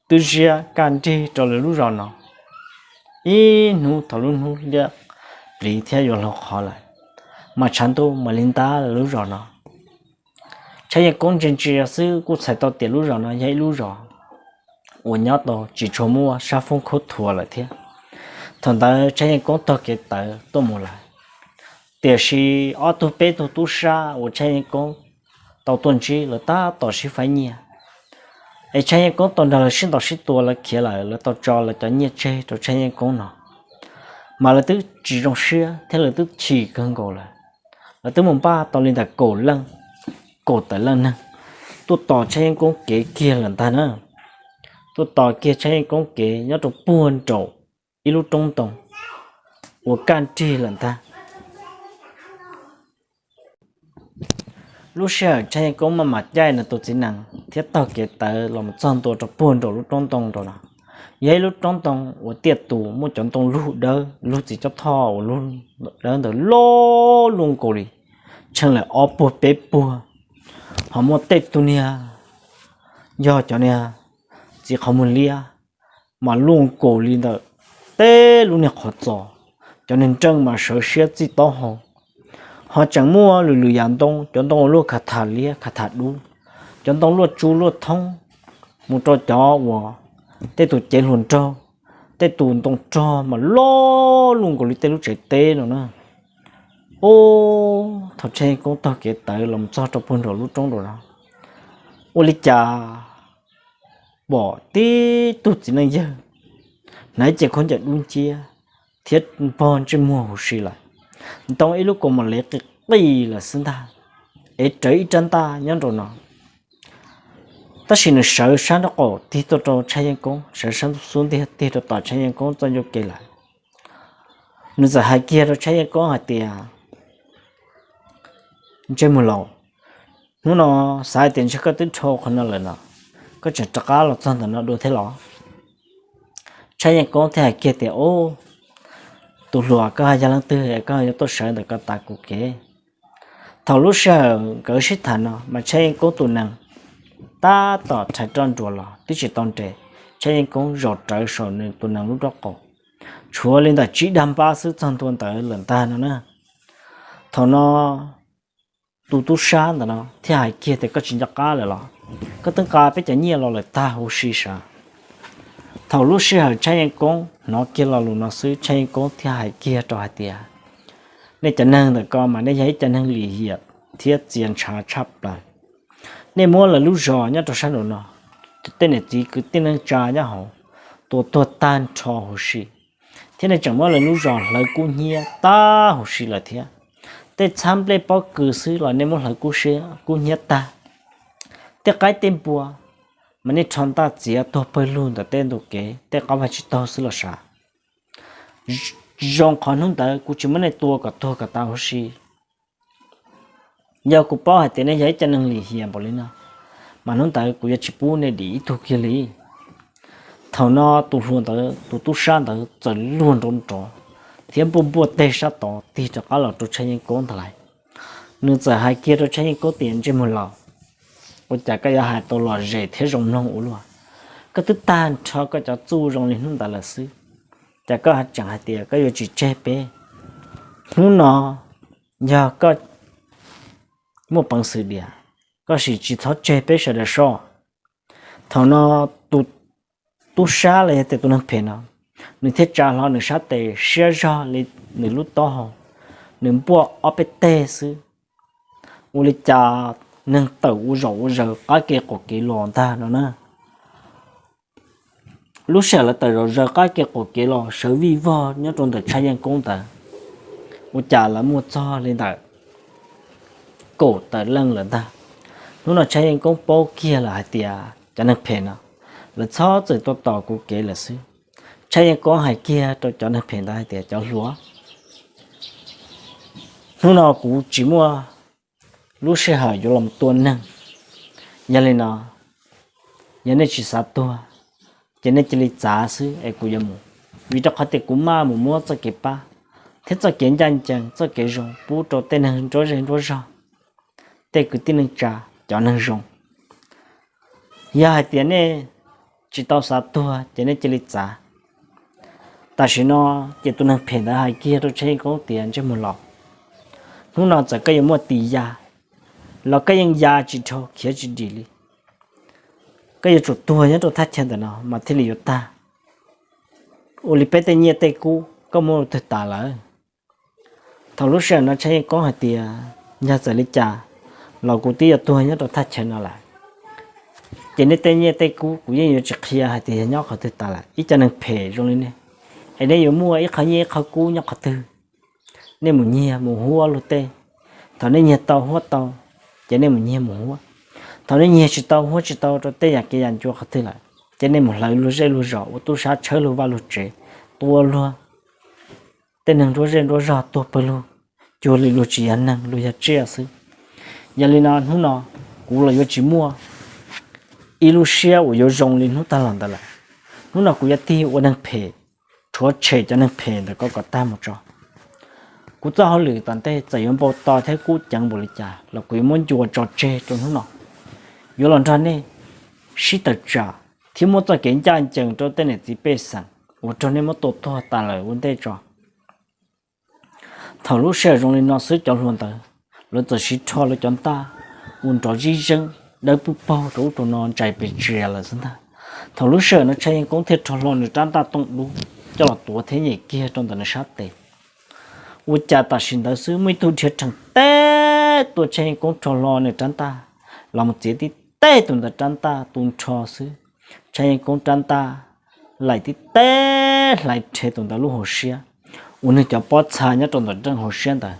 twb ziab kaj nrig rau lawv lub zos no. Ib hnub thaum lub hnub liab pliv thiab yuav hlau qhov lawm, mas tshav ntuj mam li ntab lawv lub zos no. Tshaj Yeej Koob ntsia ntsia xwb kuj txhais tau tias lub zos no yog ib lub zos uas nyob tau tsis tshua muaj sab foob khaub thuas lawm thiab. Thaum ntawd Tshaj Yeej Koob taug kev tawv tuaj mus lawm, tiam sis ob tug peb tug tub sab uas Tshaj Yeej Koob tau tuaj ntsib lawv tab tom sib faib nyiaj, es Tshaj Yeej Koob tau nrog lawv sib ntaus sib tua lawv khiav lawm, lawv tau tso lawv cov nyiaj tseg rau Tshaj Yeej Koob no, mas lawv twb tsis zoo siab thiab lawv twb chim kawg nkaus lawm. Lawv twb mus npaj tau li ntawm kaum leej, kaum tawm leej neeg tuaj tos Tshaj Yeej Koob kev kiag lawm ntag na. Tuaj tos kiag Tshaj Yeej Koob kev nyob rau puag nraum ib lub roob ntoo uas kaj nrig lawm ntag. Lub sij hawm Tshaj Yeej Koob maj mam caij nws tus txiv nees thiab taug kev tawv los mus txog ntua rau puag nraum lub roob ntoo rau no, yog ib lub roob ntoo uas tiaj tus muaj cov ntoo lug dawb, lug txiv cob thoj uas lug dawb ntawd loj luaj nkaus li tsheej lawm ob puag peb puag, ho muaj tej tug niag yog cov niag txiv qhov muag liab mas luaj nkaus li ntawm tej lub niag qhov txos, cov niag nreej mas sawv siab txij taub hau, Ho tseem muaj lwm lwm yam ntoo, cov ntoo uas luaj khav tham liab khav tham dub, cov ntoo luaj tsu luaj thoob, mus rau cov uas tej tus cev hluas nraug, tej tus ntoo rog mas loj luj nkaus li tej lub tsev teb no na. Ub, thaum Tshaj Yeej Koob taug kev tawm los txog rau puag nraum lub roob nraum no, ua li cas pom tib tug txiv neej yawg hnav cev khaub ncaws dub nciab thiab npog ntsej muag huv si lawm, ntoo ib lub kaus mom lev qis qis lawm xwb ntag, es rawv ib rab ntaj nyob nraum no. Tab sis nws sawv sab nraub qaum tig tuaj rau Tshaj Yeej Koob, sawv sab xub ntiag tig rau tom Tshaj Yeej Koob txoj ncauj ke lawm. Nws txawm hais kiag rau Tshaj Yeej Koob hais tias, Ntsej muag laus, hnub no xav hais tias ntshe koj twb dhau qhov no lawm no, koj tseem rov qab los txog ntawm no dua thiab los? Tshaj Yeej Koob thiaj hais kiag tias, Ub, tus hluas, koj yog leej twg es koj yuav tuaj sawv ntawm ko tav kuv kev? Thaum lub sij hawm nkawd sib tham no mas Tshaj Yeej Koob tus nees tab tom rhais roj nruas los twb tsis tau nres, Tshaj Yeej Koob zaum rawv saum nws tus nees lub nraub qaum, tshuav li ntawm tsib dag npab xwb txog ntua ntawd lawm ntag no na. Thaum no tus tub sab ntawm no thiaj hais kiag tias, Koj tsis nco qab lawm los? Koj twb nqa peb cov nyiaj los lawm tag huv si sav. Thaum lub sij hawm Tshaj Yeej Koob hnov kiag lo lus no xwb, Tshaj Yeej Koob thiaj hais kiag rau hais tias, Nej cov neeg ntawm ko mas nej yog ib cov neeg lim hiam thiab txias ntshav tshaj plaws. Nej muab lawv lub zos nyob rau sab nraum no, tej niam txiv kwv tij neej tsa nyob hauv, tua tuag tag nrho huv si, thiab nej tseem muab lawv lub zos hlawv kub hnyiab tag huv si lawm thiab. Tej txhab nplej pob kws xwb los nej muab hlawv kub hnyiab tag. Tej qaib tej npua mas nej rho ntaj txiav tuag pawg lug ntawm tej ntug kev, tej qab vaj tsis taug xwb los sav. Zoo qhov hnub ntawd kuv tsis muab nej tua kom tuag kom tas huv si. Yog kuv paub hais tias nej yog ib cov neeg lim hiam npaum li no, mas hnub ntawd kuv yuav tsis pub nej dim ib tug kiag li. Thaum no tus hluas ntawd, tus tub sab ntawd txawm luag nrov nrov thiab npuaj npuaj teg sab tod tig rov qab los rau Tshaj Yeej Koob ntag lauj. Nws txawm hais kiag rau Tshaj Yeej Koob tias, Ntsej muag laus, ua cas koj yuav hais tau lom zem thiab zoo mloog ua luaj? Koj twb tag nrho koj cov txuj zoo li hnub ntawd lawm xwb, cas koj tseem hais tias koj yuav tsis tseg peb? Hnub no yog koj muaj peev xwm diam, koj sim tsis txhob tseg peb sawv daws soj. Thaum no tus tub sab los yog tias tus neeg phem no, nws thiaj tsa hlo nws sab tes siab zog li nws lub taub hau, nws npuaj ob peb teg xwb, ua li cas neeg tawm ua zaum ua zaws qab kev qaum kev los ntag no na. Lub sij hawm lawv tawm zaum zaws qab kev qaum kev los sawv vij vog nyob rau ntawm Tshaj Yeej Koob ntawd, ua cas lawv muaj txog li ntawm kaum tawm leej lawm ntag. Hnub no Tshaj Yeej Koob paub kiag lawm hais tias cov neeg phem no, lawv txhob txwm tuaj tom kuv kev lawm xwb. Tshaj Yeej Koob hais kiag rau cov neeg phem ntawd hais tias, Cov hluas, hnub no kuv tsis muaj lub sij hawm yuav los tua neeg. Yog li no, yog nej tsis xav tuag, ces nej cia li txav xwb es kuv yuav mus, vim rau qhov tias kuv maj mus muab txoj kev pab thiab txoj kev ncaj ncees, txoj kev zoo pub rau tej neeg nruab zej nruab zog, tej kwv tij neej tsa, cov neeg zoo. Yog hais tias nej tsis tau xav tuag ces nej cia li txav. Tam sim no ces tus neeg phem ntawd hais kiag rau Tshaj Yeej Koob tias, Ntsej muag laus, hnub no txawm koj yuav muaj tis ya los koj yeej ya tsis dhau khiav tsis dim li. Koj yuav tsum tuag nyob rau thaj chaw ntawm no mas thiaj li yuav tag. Ua li peb tej nyiaj tej kub koj muab twg tas lawm? Thaum lub sij hawm no Tshaj Yeej Koob hais tias, Yog txawm li cas los kuv twb yuav tuag nyob rau thaj chaw no lawm, ces nej tej nyiaj tej kub kuv yeej yuav tsis qhia hais tias yog nyob qhov twg tas lawm. Ib co neeg phem zoo li nej, es nej yuav muaj ib qho nyiaj ib qho kub nyob qhov twg? Nej mus nyiag mus huab luag tej. Thaum nej nyiag tau huab tau, ces nej mus nyiag mus huab. Thaum nej nyiag tsis tau huab tsis tau rau tej yam kev yam ncua qhov twg lawm, ces nej mus hlawv luag zej luag zos, ua tub sab tshawb luag vaj luag tsev, tua luag tej neeg nruab zej nruab zog tuag pawg lug, cuag li luag tsis yog neeg, luag yog tsiaj xwb. Yog li no hnub no kuv los yuav tsis muaj ib lub siab uas yuav zoo li hnub tag los ntawd lawm. Hnub no kuv yuav tig ua neeg phem, rhuav tshem cov neeg phem ntawm ko kom tag mus tso. Kuv txoj hauj lwm tom ntej txawm yuav npau taws thiab kub ceev npaum li cas los kuv yuav muab ncua tso tseg rau hnub no. Yuav los nrog nej sib tawm tsam thiab muab txoj kev ncaj ncees rau tej niam txiv pej xeem uas raug nej muab tua tuag tas lawm ua ntej tso. Thaum lub sij hawm zoo li no xwb cov hluas ntawd lawv txawm siv rho lawv cov ntaj ua nrov zib zeeb dawb pwj paug rau ub rau no ntsais pes tsia lawm xwb ntag. Thaum lub sij hawm no Tshaj Yeej Koob thiaj rho hlo nws rab ntaj tooj dub coj los tuav thiab nyem kiag rau ntawm nws sab tes. Ua cas tam sim ntawd xwb muaj ib tug dhia rhees teb tuaj, Tshaj Yeej Koob rho hlo nws rab ntaj los mus txiav tib teg tus ntawd rab ntaj tu nrho xwb, Tshaj Yeej Koob rab ntaj laim tib teg hlais rhe tus ntawd lub hauv siab, ua nws cov pob txha nyob rau ntawm nreej hauv siab ntawd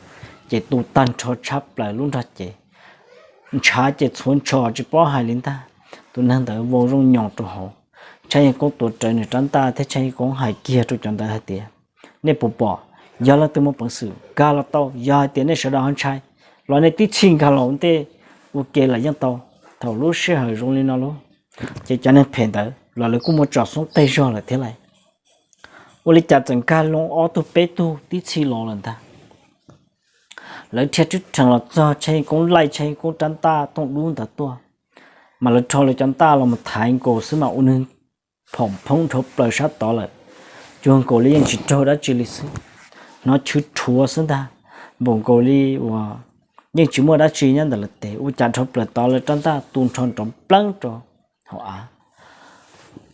ces tu tag nrho tshab plaws lub nrog cev, ntshav ces txhuav ntsho tsis paub hais li ntag. Tus neeg ntawd vau zoo nyoos rau hauv. Tshaj Yeej Koob tuav rawv nws rab ntaj thiab Tshaj Yeej Koob hais kiag rau cov ntawd hais tias, nej puas pom, yog leej twg muaj peev xwm nkag los tau, yog hais tias nej sawv daws ho ntshai los nej tib txhij nkag los ua ntej ua ke los yeej tau. Thaum lub sij hawm zoo li no lauj, ces cov neeg phem ntawd los lawv kuj muaj tsom xoob teg zog lawm thiab lauj. Ua li cas txawm nkag loo ob tug peb tug tib txhij los lawm ntag. Lawv dhia rwb rhees los txog Tshaj Yeej Koob laij Tshaj Yeej Koob rab ntaj tooj dub ntawd tuaj, mas lawv rho lawv cov ntaj los mus thaiv nkaus xwb mas ua nws phom phoob dhau plaws sab tod lawm, cuag nkaus li yeej tsis raug dab tsi li xwb. Hnov chwv rhuav xwb ntag, npaum nkaus li uas yeej tsis muaj dab tsi nyob ntawm lawv tes. Ua cas dhau plaws tod lawv rab ntaj tu nrho nrov npleeb rau hauv av.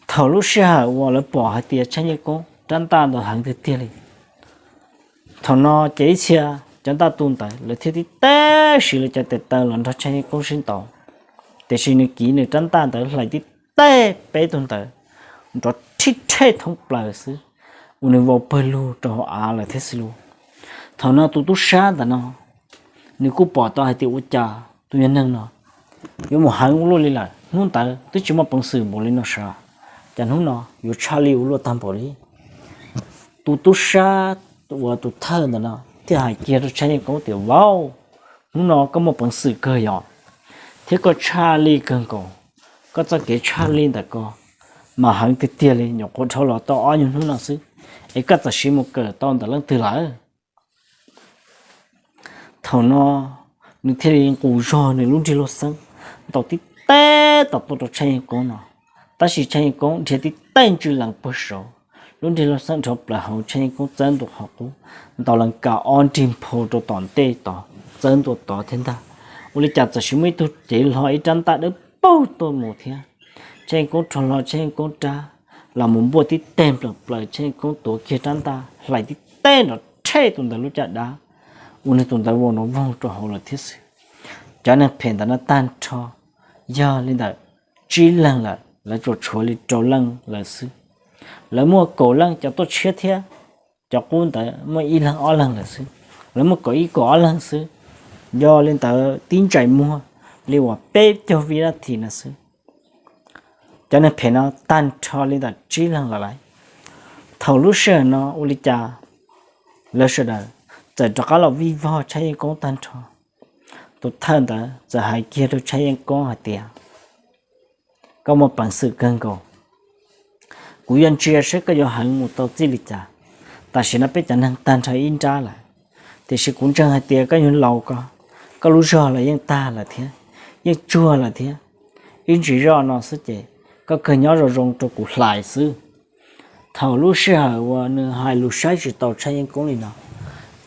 Thaum lub sij hawm uas lawv pom hais tias Tshaj Yeej Koob rab ntaj ntawd heev tiag tiag li, thaum no ces ib txhia cov ntaj tu ntawd lawv thiaj tib teg siv lawv cov tes taw los nrog Tshaj Yeej Koob sib ntaus, tiam sis nws kiv nws rab ntaj ntawd hlais tib teg peb tug ntawd nrov rhib rhej thoob plaws xwb, ua nws vau pawg lug rau hauv av lawm thiab xwb lauj. Thaum no tus tub sab ntawm no nws kuj pom tau hais tias ua cas tus yog neeg no yuav mus heev ua luaj li lawm, hnub ntawd twb tsis muaj peev xwm npaum li no sav, cas hnub no yuav tshaj lij ua luaj tag npaum li. Tus tub sab uas tus thawj ntawm no thiaj hais kiag rau Tshaj Yeej Koob tias, vauv, hnub no koj muaj peev xwm kawg yom, thiab koj tshaj lij kawg nkaus, koj txoj kev tshaj lij ntawm ko mas heev tiag tiag li, nyuam qhuav dhau los tau ob nyuag hnub no xwb es koj txawm siv mus kawm tau ntawm leej twg lawm? Thaum no nws thiaj li nqus zog nws lub nrig luj xeeb ntaus tib teg tom tuaj rau Tshaj Yeej Koob no, tab sis Tshaj Yeej Koob dhia tib teg ntswj lees puag saud, lub nrig luj xeeb dhau plaws hauv, Tshaj Yeej Koob txawb ntua qhov qub, ntaus lees kas ob nrig nphau rau tom ntej tod, txawb ntua tod thiab ntag. Ua li cas txawm siv muaj ib tug cev hlo ib rab ntaj dawb paug tuaj mus thiab. Tshaj Yeej Koob rho hlo Tshaj Yeej Koob rab los mus npuaj tib teg npleem plaws, Tshaj Yeej Koob tuav kiag rab ntaj hlais tib teg nrov rhej tus ntawd lub caj dab, ua nws tus ntawd vau nrov voog rau hauv lawm thiab xwb. Cov neeg phem ntawd no tag nrho yog li ntawm tsib leeg lawm, lawv tsuas tshuav li rau leej lawm xwb. Lawv muaj kaum leej cov tuaj tshiab thiab, cov qub ntawd muaj ib leeg ob leeg lawm xwb. Lawv muaj kaum ib kaum ob leeg xwb, yog li ntawd tib ntsais muag li uas peb caug vib nab this no xwb. Cov neeg phem no tag nrho li ntawm tsib leeg lawm lauj. Thaum lub sij hawm no ua li cas lawv sawv daws txawm rov qab los vij vog Tshaj Yeej Koob tag nrho. Tus thawj ntawd txawm hais kiag rau Tshaj Yeej Koob hais tias, koj muaj peev xwm kawg nkaus, kuv yuav ntsia saib koj yuav heev mus tau txij li cas. Tam sim no peb cov neeg tag nrho ib nrab lawm, tiam sis kuv ntseeg hais tias koj yuav laus ko, koj lub zog los yeej tag lawm thiab, yeej tsuag lawm thiab. Ib ntsis zoj no xwb ces koj kawg nyob zoo zoo rau kuv hlais xwb. Thaum lub sij hawm uas nws hais lus saib tsis taus Tshaj Yeej Koob li no,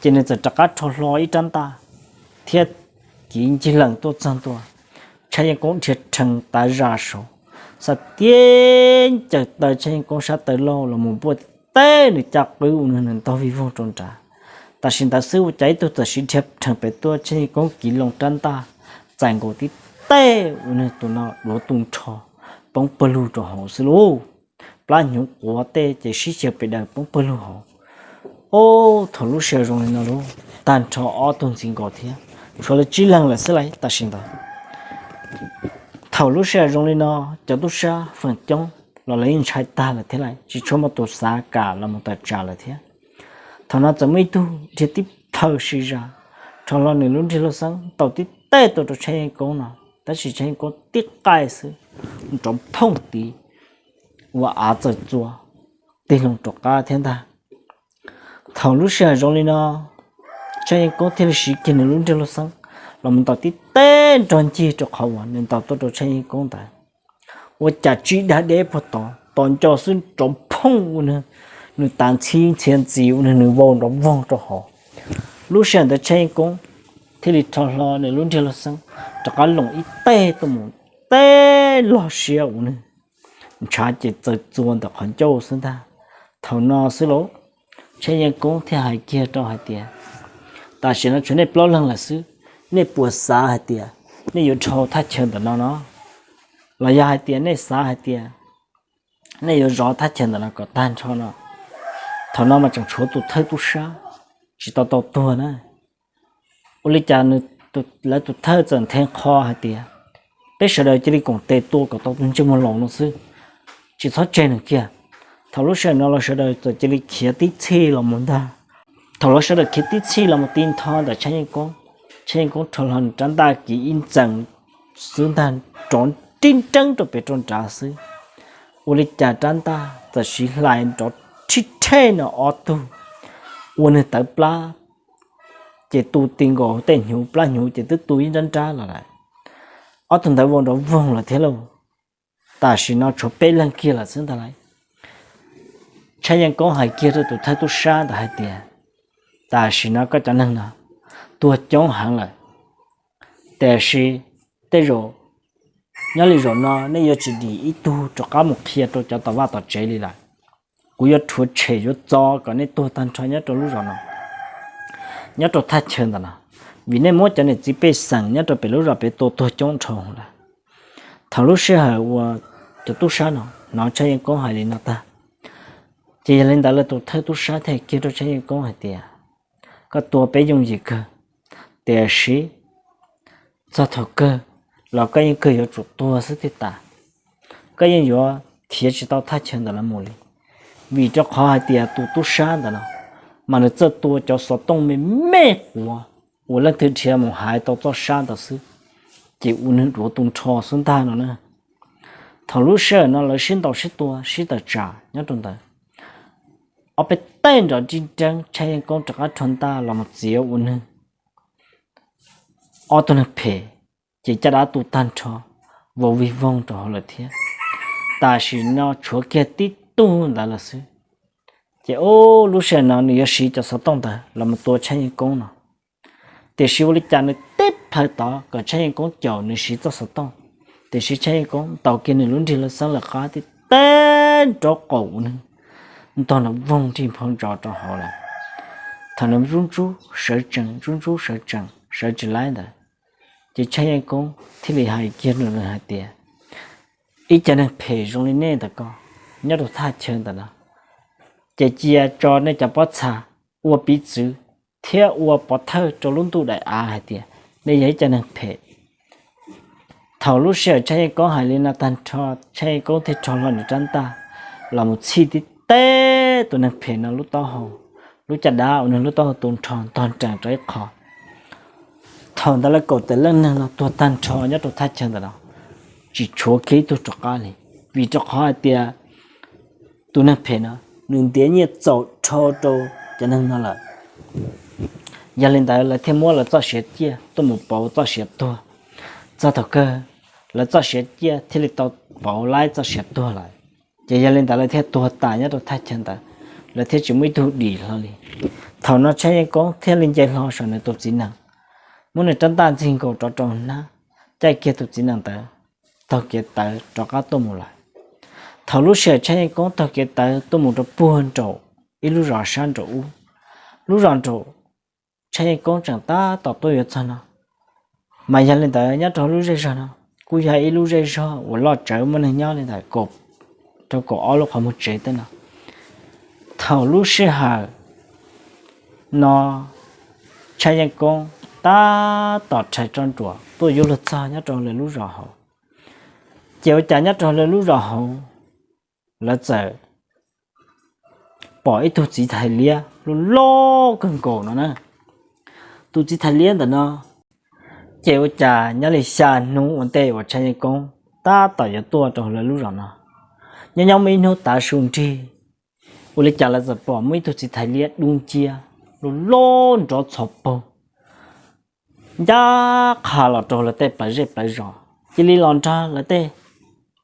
ces nws txawm rov qab rho hlo ib rab ntaj thiab kiv ncig lees tuaj txog ntua. Tshaj Yeej Koob dhia rhees tav zas saud, xa tiab ncaws taw Tshaj Yeej Koob sab taw lauj los mus npuaj tib teg nws caj qwb ua nws nws ntaug vij voog rau nrad. Tam sim ntawd xwb ua cas ib tug txawm siv dhia rhees pem tuaj, Tshaj Yeej Koob kiv loo rab ntaj txais nkaus tib teg ua nws tus no duav tu nrho poob pawg lug rau hauv xwb lauj. Plab hnyuv quav tej ces sib xyaw pes daws poob pawg lug hauv. Ob, thaum lub sij hawm zoo li no lauj, tag nrho ob tug ntxiv nkaus thiab, tshuav lawv tsib leeg lawm xwb lauj tam sim ntawd. Thaum lub sij hawm zoo li no, cov tub sab feem coob los lawv yeej ntshai tag lawm thiab lauj, tsis tshua muaj tus xav kam los mus tawm tsam lawm thiab. Thaum no txawm muaj ib tug dhia tib phaw si zas, rho hlo nws lub nrig luj xeeb ntaus tib teg tuaj rau Tshaj Yeej Koob no, tab sis Tshaj Yeej Koob tib qaij xwb, nrov phooj tid, ua av txawm txua tig loo rov qab thiab ntag. Thaum lub sij hawm zoo li no, Tshaj Yeej Koob thiaj li siv kiag nws lub nrig luj xeeb los mus ntaus tib teg nrog ncig rau qhov uas nws ntaus tuaj rau Tshaj Yeej Koob ntawd. Ua cas tsib dag deb puag tod, tos nco xwb nrov phooj ua nws, nws tav ntxhib ntxhia ntxiv ua nws, nws vau nrov voog rau hauv. Lub sij hawm ntawd Tshaj Yeej Koob thiaj li rho hlo nws lub nrig lub xeeb rov qab loos ib teg tuaj mus, teb log siab uas nws ntshav ces txaws txuas ntawm qhov ncauj xwb ntag. Thaum no xwb lauj, Tshaj Yeej Koob thiaj hais kiag rau hais tias, tam sim no tshuav nej plaub leeg lawm xwb, nej puas xav hais tias nej yuav dhau thaj chaw ntawm no no? Los yog hais tias nej xav hais tias nej yuav zov thaj chaw ntawm no kom tag nrho no? Thaum no mas tseem tshuav tus thawj tub sab tsis tau tau tuag na. Ua li cas lawv tus thawj txawm nthe qho hais tias, peb sawv daws cia li koom tes tua kom tau tus ntsej muag laus no xwb, tsis txhob tseg nws kiag. Thaum lub sij hawm no los sawv daws txawm cia li khiav tib txhij los mus ntag. Thaum lawv sawv daws khiav tib txhij los mus ti nrho ntawm Tshaj Yeej Koob, Tshaj Yeej Koob rho hlo nws rab ntaj kiv ib ntxees xwb ntag, nrov nrib nreeb rau pem rau nrad xwb. Ua li cas rab ntaj txawm siv hlais nrov rhib rhej no ob tug ua nws tawv plab, ces tu ti nkaus tej hnyuv, plab hnyuv ces twb tu ib nrab nrab los lawm. Ob tug ntawd vau nrov voog lawm thiab lauj. Tam sim no tshuav peb leeg kiag lawm xwb ntag lauj. Tshaj Yeej Koob hais kiag rau tus thawj tub sab ntawd hais tias, tam sim no koj cov neeg no tuag coob heev lawm, tiam sis tej zaum nyob li zaum no nej yuav tsis dim ib tug rov qab mus qhia rau cov tom vaj tom tsev li lawm. Kuv yuav rhuav tshem yuav txo kom nej tuag tag nrho nyob rau lub zos no, nyob rau thaj chaw ntawm no, vim nej muab cov niam txiv pej xeem nyob rau pem lub zos pem tua tuag coob dhau lawm. Thaum lub sij hawm uas cov tub sab no hnov Tshaj Yeej Koob hais li no tag, ces yog li ntawd lawv tus thawj tub sab thiaj hais kiag rau Tshaj Yeej Koob hais tias, koj tua peb yooj yim kawg, tiam sis txog thaum kawg los koj yeej kawg yuav tsum tuag xwb thiaj tas. Koj yeej yuav khiav tsis tau thaj chaw ntawm no mus li, vim rau qhov hais tias tus tub sab ntawm no mas nws txawj tua cov xov tooj me me quav uas leej twg dhia mus hais tau txoj sab ntawd xwb, ces ua nws duav tu nrho xwb ntag no na. Thaum lub sij hawm no lawv sib ntaus sib tua sib tawm tsam nyob rau ntawd, ob peb teg nrov nrib nreeb, Tshaj Yeej Koob rov qab rho ntaj los mus txiav ua nws ob tug neeg phem, ces caj dab tu tag nrho, vau vig voog rau hauv lawm thiab. Tam sim no tshuav kiag tib tug ntawd lawm xwb. Ces ub, lub sij hawm no nws yuav siv cov xov tooj ntawd los mus tua Tshaj Yeej Koob no, tiam sis ua li cas nws teb plhaw tod kom Tshaj Yeej Koob caum nws siv txoj xov tooj, tiam sis Tshaj Yeej Koob ntaus kiag nws lub nrig lub xeeb lawm qab tib teg nrov qaum ua nws ntog nrov voog nrig nphau ntsos rau hauv lawm. Thaum nws ntub ntub sawv tsees, ntub ntub sawv tsees, sawv tsis laib ntawd, ces Tshaj Yeej Koob thiaj li hais kiag rau nws hais tias, ib cov neeg phem zoo li nej ntawm ko nyob rau thaj chaw ntawm no, ces cia tso nej cov pob txha ua piv txwv thiab ua pov thawj rau lub ntuj daim av hais tias nej yog ib cov neeg phem. Thaum lub sij hawm Tshaj Yeej Koob hais li no tag nrho, Tshaj Yeej Koob thiaj rho hlo nws rab ntaj los mus txhij tib teg tus neeg phem no lub taub hau, lub caj dab uas nws lub taub hau tu nrho ntog nrees rau ib qho. Thaum ntawd lawv kaum tawm leej neeg no tuag tag nrho nyob rau thaj chaw ntawm no, tsis tshuav kiag ib tug rov qab li, vim rau qhov hais tias tus neeg phem no nws ntiav nyiaj txaus dhau rau cov neeg no lawm. Yog li ntawd lawv thiaj muab lawv txoj sia ciaj tuaj mus pauv txoj sia tuag. Txog thaum kawg lawv txoj sia ciaj thiaj li tau pauv laib txoj sia tuag lawm. Ces yog li ntawd lawv thiaj tuag tas nyob rau thaj chaw ntawd, lawv thiaj tsis muaj ib tug dim hlo li. Thaum no Tshaj Yeej Koob thiaj li nce hlo saum nws tus txiv nees, muab nws rab ntaj ntxig nkaus rov rau hnab, caij kiag tus txiv nees ntawd taug kev tawv rov qab tuaj mus lawm. Thaum lub sij hawm Tshaj Yeej Koob taug kev tawv tuaj mus rau puag nraum ib lub zos sab nraum ub, lub zos nraum Tshaj Yeej Koob tseem tab tom tuaj yuav txog no, mas yog li ntawd nyob rau lub zej zog no kuj yog ib lub zej zog uas loj tsawv muaj neeg nyob li ntawm rau kaum ob lub qhov muag tsev tej no. Thaum lub sij hawm no Tshaj Yeej Koob tab tom rhais tso nruas tuaj yuav luag txog nyob rau lawv lub zos hauv, ces ua cas nyob rau lawv lub zos hauv lawv txawm pom ib tug txiv thais liab loj loj kawg nkaus no na. Tus txiv thais liab ntawm no ces ua cas nyob li xya hnub ua ntej uas Tshaj Yeej Koob tab tom yuav tuaj rau lawv lub zos no, nyob nyob muaj ib hnub tav su nrig, ua li cas lawv txawm pom muaj ib tug txiv thais liab dub nciab loj loj nrov txhov paug ncaj qha los rau lawv tej plawv zej plawv zos, cia li los nrog lawv tej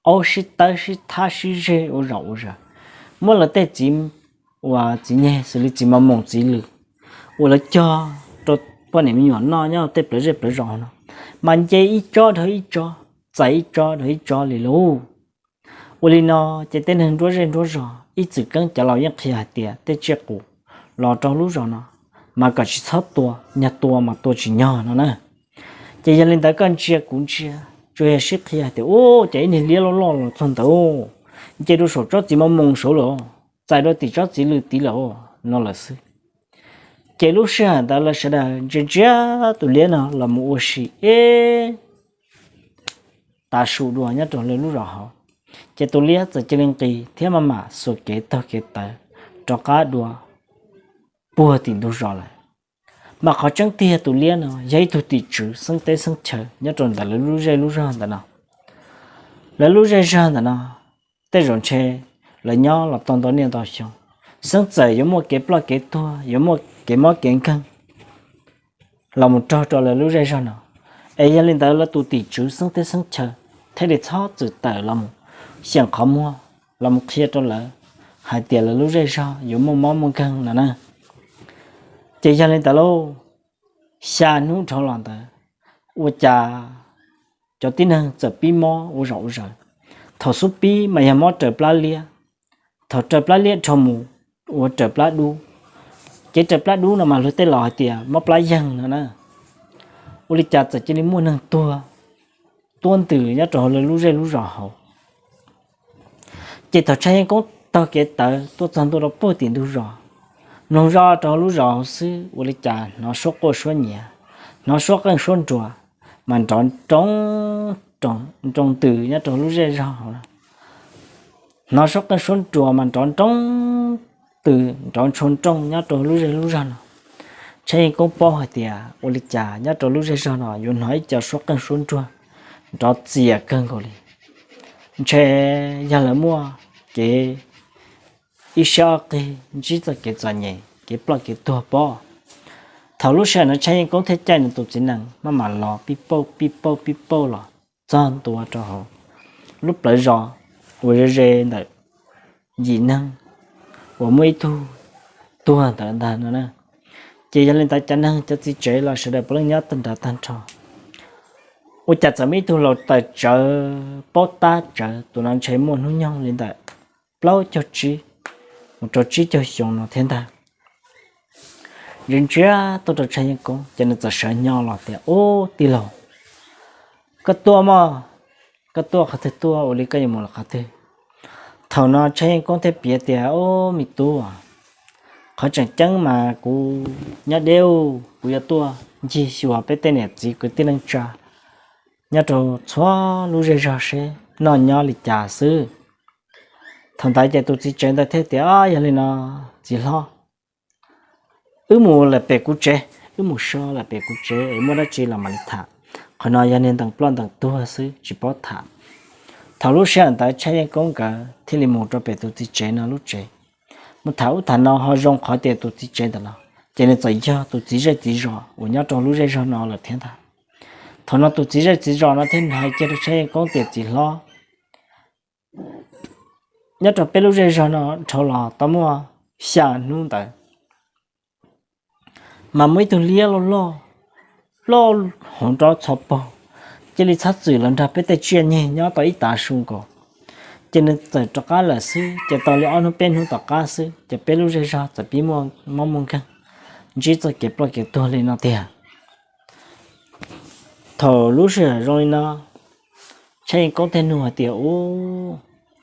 aub sib tawb sib thab sib zeg ua zom ua zaws, muab lawv tej txiv uas txiv nyeg xws li txiv mos moos txiv lws uas lawv cog rau poj niam me nyuam noj nyob tej plawv zej plawv zos no, mas nce ib tsob dhau ib tsob, txais ib tsob dhau ib tsob li lauj. Ua li no ces tej neeg nruab zej nruab zos ib txwm keeb cov laus yeej qhia hais tias tej tsiaj qus los rau lub zos no mas kom tsis txhob tua, nyag tua mas tua tsis nyog no na. Ces yog li ntawd koj ntsia kuv ntsia, tsuas yog sib qhia hais tias, u, ces ib niag liab loj loj los txog ntawd, nce rau saum tsob txiv mos moos saud lawm, txais rau tim tsob txiv lwm tid lawm no lawm xwb. Ces lub sij hawm ntawd lawv sawv daws ntsia ntsia tus liab no los mus ua si ib tav su dua nyob rau lawv lub zos hauv. Ces tus liab txawm cia li nqis thiab maj mam xuas kev taug kev tawv rov qab dua puag tim ntug zos lawm. Mas qhov tseeb tiag tus liab no yog ib tug tim tswv xeeb teb xeeb chaw nyob rau ntawm lawv lub zej lub zog ntawm no. Lawv lub zej zog ntawm no tej zaum ntshe lawv nyob los tau ntau niaj ntau xyoo, xeeb txawm yuav muaj kev ploj kev tuag, yuav muaj kev mob kev nkeeg los mus raug rau lawv lub zej zog no. Es yog li ntawd lawv tus tim tswv xeeb teb xeeb chaw thiaj li txhob txwm tawm los mus xyeem qhov muag los mus qhia rau lawv hais tias lawv lub zej zog yuav muaj mob muaj nkeeg no na. Ces yog li ntawd lauj, xya hnub dhau los ntawd, ua cas cov tib neeg txawm pib mob ua zaum ua zaws. Thaum xub pib mas yog mob raws plab liab, thaum raws plab liab dhau mus ua raws plab dub. Ces raws plab dub no mas luag tej laus hais tias mob plab yeeg no na. Ua li cas txawm cia li muaj neeg tuag tuab ntws nyob rau hauv lawv lub zej lub zos hauv. Ces thaum Tshaj Yeej Koob taug kev tawv tuaj txog ntua rau puag tim ntug zos, mloog zoj rau hauv lub zos hauv xwb, ua li cas hnov suab quaj suab nyiav, hnov suab qeej suab nruas mas nrov nroo, nroo ntws nyob rau lub zej zog hauv. Hnov suab qeej suab nruas mas nrov nroo ntws, nrov ntshua nrooj nyob rau lub zej lub zog no. Tshaj Yeej Koob paub hais tias ua li cas nyob rau lub zej zog no yuav hnov ib co suab qeej suab nruas nrov txias kawg nkaus li. Ntshe yog lawv muaj kev ib siab ob qig ntsib txoj kev txom nyem, kev ploj kev tuag pob. Thaum lub sij hawm no Tshaj Yeej Koob thiaj caij nws tus txiv nees maj mam los pib pauj pib pauj pib pauj los txog ntua rau hauv lub plawv zos uas ze ze ntawm yim neeg uas muaj ib tug tuag ntawd ntag no na. Ces yog li ntawd cov neeg cov txiv tsev los sawv daws puav leej nyob tag nrho tag nrho. Ua cas txawm muaj ib tug laus tawm tsawv paub tab tsawv, tus no ntshe muaj hnub nyoog li ntawm plaub caug tsib mus rau tsib caug xyoo no thiab ntag. Ntsia ntsia tuaj rau Tshaj Yeej Koob ces nws txawm sawv nyo los tias, Ub, tij laug, koj tuaj mog, koj tuaj qhov twg tuaj, ua li koj yuav mus los qhov twg? Thaum no Tshaj Yeej Koob thiaj piav tias, Ub, me tub, qhov tseem ceeb mas kuv nyob deb, kuv yuav tuaj ncig xyuas peb tej niam txiv kwv tij neej tsa nyob rau txhua lub zej zog seb noj nyob li cas xwb. Thaum ntawd ces tus txiv tsev ntawd thiaj tias, Yog li no, txiv hlob, wb mus lawm pem kuv tsev, wb mus so lawm pem kuv tsev es muaj dab tsi los mam li tham. Qhov no yog niag ntees ploj ntees tuag xwb tsis paub tham. Thaum lub sij hawm ntawd Tshaj Yeej Koob nkawd thiaj li mus rau pem tus txiv tsev no lub tsev, mus tham ub tham no ho zoo qhov tias tus txiv tsev ntawm no ces nws txawm yog tus txiv zej txiv zos uas nyob rau lub zej zog no lawm thiab ntag. Thaum no tus txiv zej txiv zos no thiaj hais kiag rau Tshaj Yeej Koob tias, Txiv hlob, nyob rau peb lub zej zog no dhau los tau muaj xya hnub ntawd, mas muaj ib tug liab loj loj, loj hauv nrov txhov paug, cia li txhob txwm los nrog peb tej tsiaj nyeg nyob tau ib tav su nkaus. Ces nws txawm rov qab lawm xwb, ces tau li ob hnub peb hnub tom qab xwb ces peb lub zej zog txawm pib muaj mob muaj nkeeg, ntsib txoj kev ploj kev tuag li no tiag. Thaum lub sij hawm zoo li no, Tshaj Yeej Koob thiaj nug hais tias, Ub,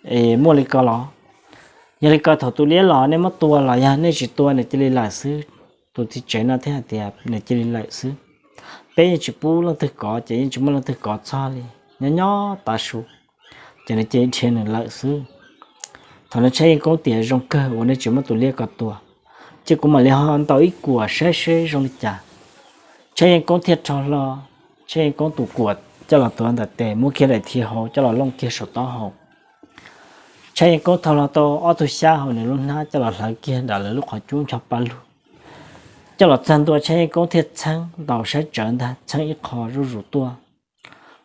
es muaj li ko los? Yog li ko thaum tus liab los nej muab tua los yog nej tsis tua nws cia li lawm xwb? Tus txiv tsev no thiaj hais tias, Nws cia li lawm xwb. Peb yeej tsis pub leej twg kov ces yeej tsis muaj leej twg kov txog li, nyob nyob tav su ces nws cia li dhia nws lawm xwb. Thaum no Tshaj Yeej Koob tias, Zoo kawg uas nej tsis muab tus liab ko tua, ces kuv mam li ho ntaus ib kuam saib seb zoo li cas. Tshaj Yeej Koob thiaj rho hlo Tshaj Yeej Koob tus kuam coj los tuav ntawm tes, muab kiag daim thiv hauv coj los looj kiag saum taub hau. Tshaj Yeej Koob thau hlo tau ob tug xyab hauv nws lub hnab coj los hlawv kiag nram lawv lub qhov cub ncho pa lug, coj los txog ntua Tshaj Yeej Koob thiaj txheeb ntaus saib tsawv ntag, txheeb ib qho zuj zus tuaj.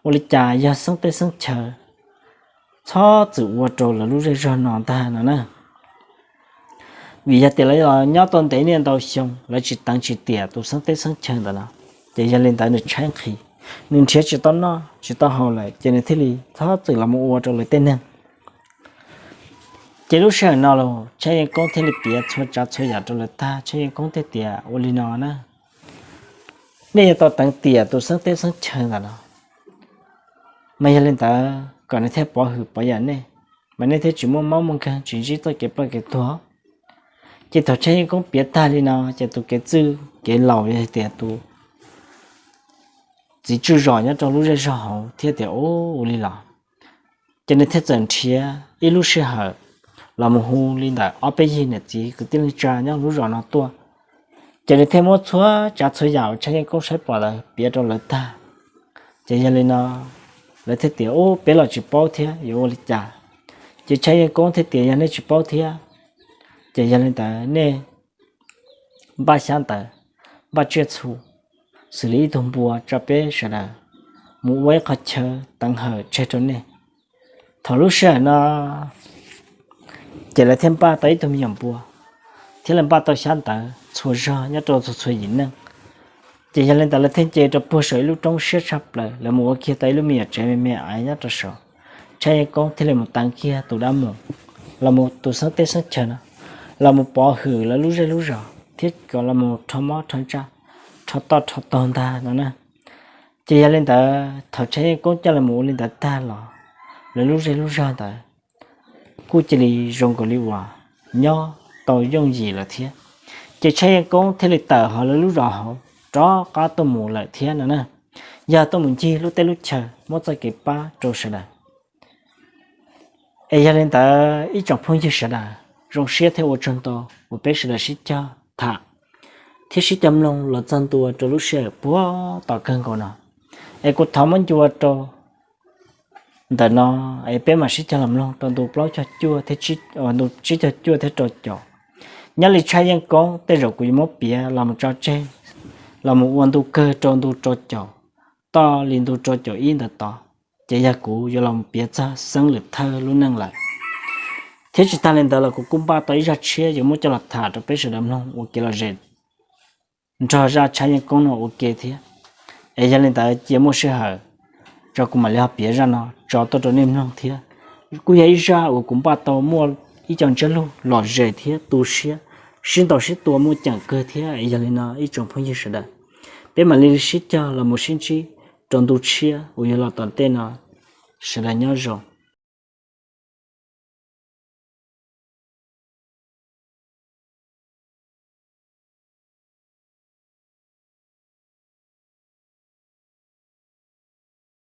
Ua li cas yog xeeb teb xeeb chaw txhob txwm ua rau lawv lub zej zog no ntag no na. Vim yog tias lawv los nyob tau ntev niaj ntau xyoo, lawv tsis teev tsis tiam tus xeeb teb xeeb chaw ntawm no, ces yog li ntawd nws tshaib nqhis, nws nrhiav tsis tau noj tsis tau haus lawm, ces nws thiaj li txhob txwm los mus ua rau lawv tej neeg. Ces lub sij hawm no los Tshaj Yeej Koob thiaj li piav txhua tsav txhua yam rau lawv tag, Tshaj Yeej Koob thiaj tias ua li no na, nej yuav tau teev tiam tus xeeb teb xeeb chaw ntawm no, mas yog li ntawd kom nws thiaj pov hwm pov yam nej, mas nej thiaj tsis muaj mob muaj nkeeg, tsis ntsib txoj kev ploj kev tuag. Ces thaum Tshaj Yeej Koob piav tag li no, ces tus kev txwj kev laus yog tias tus txiv tswj zos nyob rau lub zej zog hauv thiaj tias ua li los, ces nws thiaj txawm nrhiav ib lub sij hawm los mus hu li ntawm ob peb yig niam txiv kwv tij neej tsa nyob lub zos no tuaj. Ces nws thiaj muab txhua tsav txhua yam uas Tshaj Yeej Koob saib pom lawm piav rau lawv tag. Ces yog li no lawv thiaj tias ub, peb los tsis paub thiab yuav ua li cas. Ces Tshaj Yeej Koob thiaj tias yog nej tsis paub thiab, ces yog li ntawd nej npaj xyab ntawv, npaj tsiaj txhu, xws li ib tug npua tso peb sawv daws mus ua ib qho chaw teev hawm tseg rau nej. Thaum lub sij hawm no ces lawv thiaj npaj tau ib tug me nyuam npua, thiab lawv npaj tau xyab ntawv txhua zog nyob rau txhua txhua yim neej. Ces yog li ntawd lawv thiaj nce rau puag saum ib lub roob siab tshaj plaws, lawv mus ua kiag tau ib lub me nyuam tsev me me aiv nyob rau saum. Tshaj Yeej Koob thiaj li mus teev kiag tus dab mus, los mus tus xeeb teb xeeb chaw no, los mus pov hwm lawv lub zej lub zos thiab kom los mus rho mob rho ntsaj, rho toj rho taug ntag no na. Ces yog li ntawd thaum Tshaj Yeej Koob coj lawv mus ua li ntawd tag los, lawv lub zej lub zog ntawd kuj cia li zoo nkaus li uas nyob tau yooj yim lawm thiab. Ces Tshaj Yeej Koob thiaj li tawm hauv lawv lub zos hauv rov qab tuaj mus lawm thiab no na, yog tuaj mus ncig lub teb lub chaw muab txoj kev pab rau sawv daws. Es yog li ntawd ib tsoom phooj ywg sawv daws, zoo siab thiab ua tsaug ntau uas peb sawv daws sib cog tham thiab sib cog mloog los txog ntua rau lub sij hawm puag tom kawg nkaus no. Es kuv thov muab ncua rau ntawm no, es peb mam sib cog los mloog rau ntu plaub caug cuaj thiab, ntu tsib caug cuaj thiab rau caum. Nyob li Tshaj Yeej Koob tej zaum kuv yuav muab piav los mus tso tseg, los mus ua ntu kawg rau ntu rau caum, toj li ntu rau caum ib ntawd tod, ces yog kuv yuav los piav txog Xeeb Lwm Thawj lub neej lawm. Thiab tsis tag li ntawd los kuv kuj npaj tau ib zaj tshiab yuav muab coj los tham rau peb sawv daws mloog ua kev lom zem nrog zaj Tshaj Yeej Koob no ua ke thiab. Es yog li ntawd cia muaj sij hawm tso kuv mam li ho piav zaj no tso tuaj rau nej mloog thiab. Kuj yog ib zaj uas kuv npaj tau muaj ib co ntsiab lus lom zem thiab tu siab, sib ntaus sib tua muaj ceem kawg thiab. Es yog li no ib tsoom phooj ywg sawv daws, peb mam li sib cog los mus sib ntsib rau ntu tshiab uas yuav los tom ntej no. Sawv daws nyob zoo.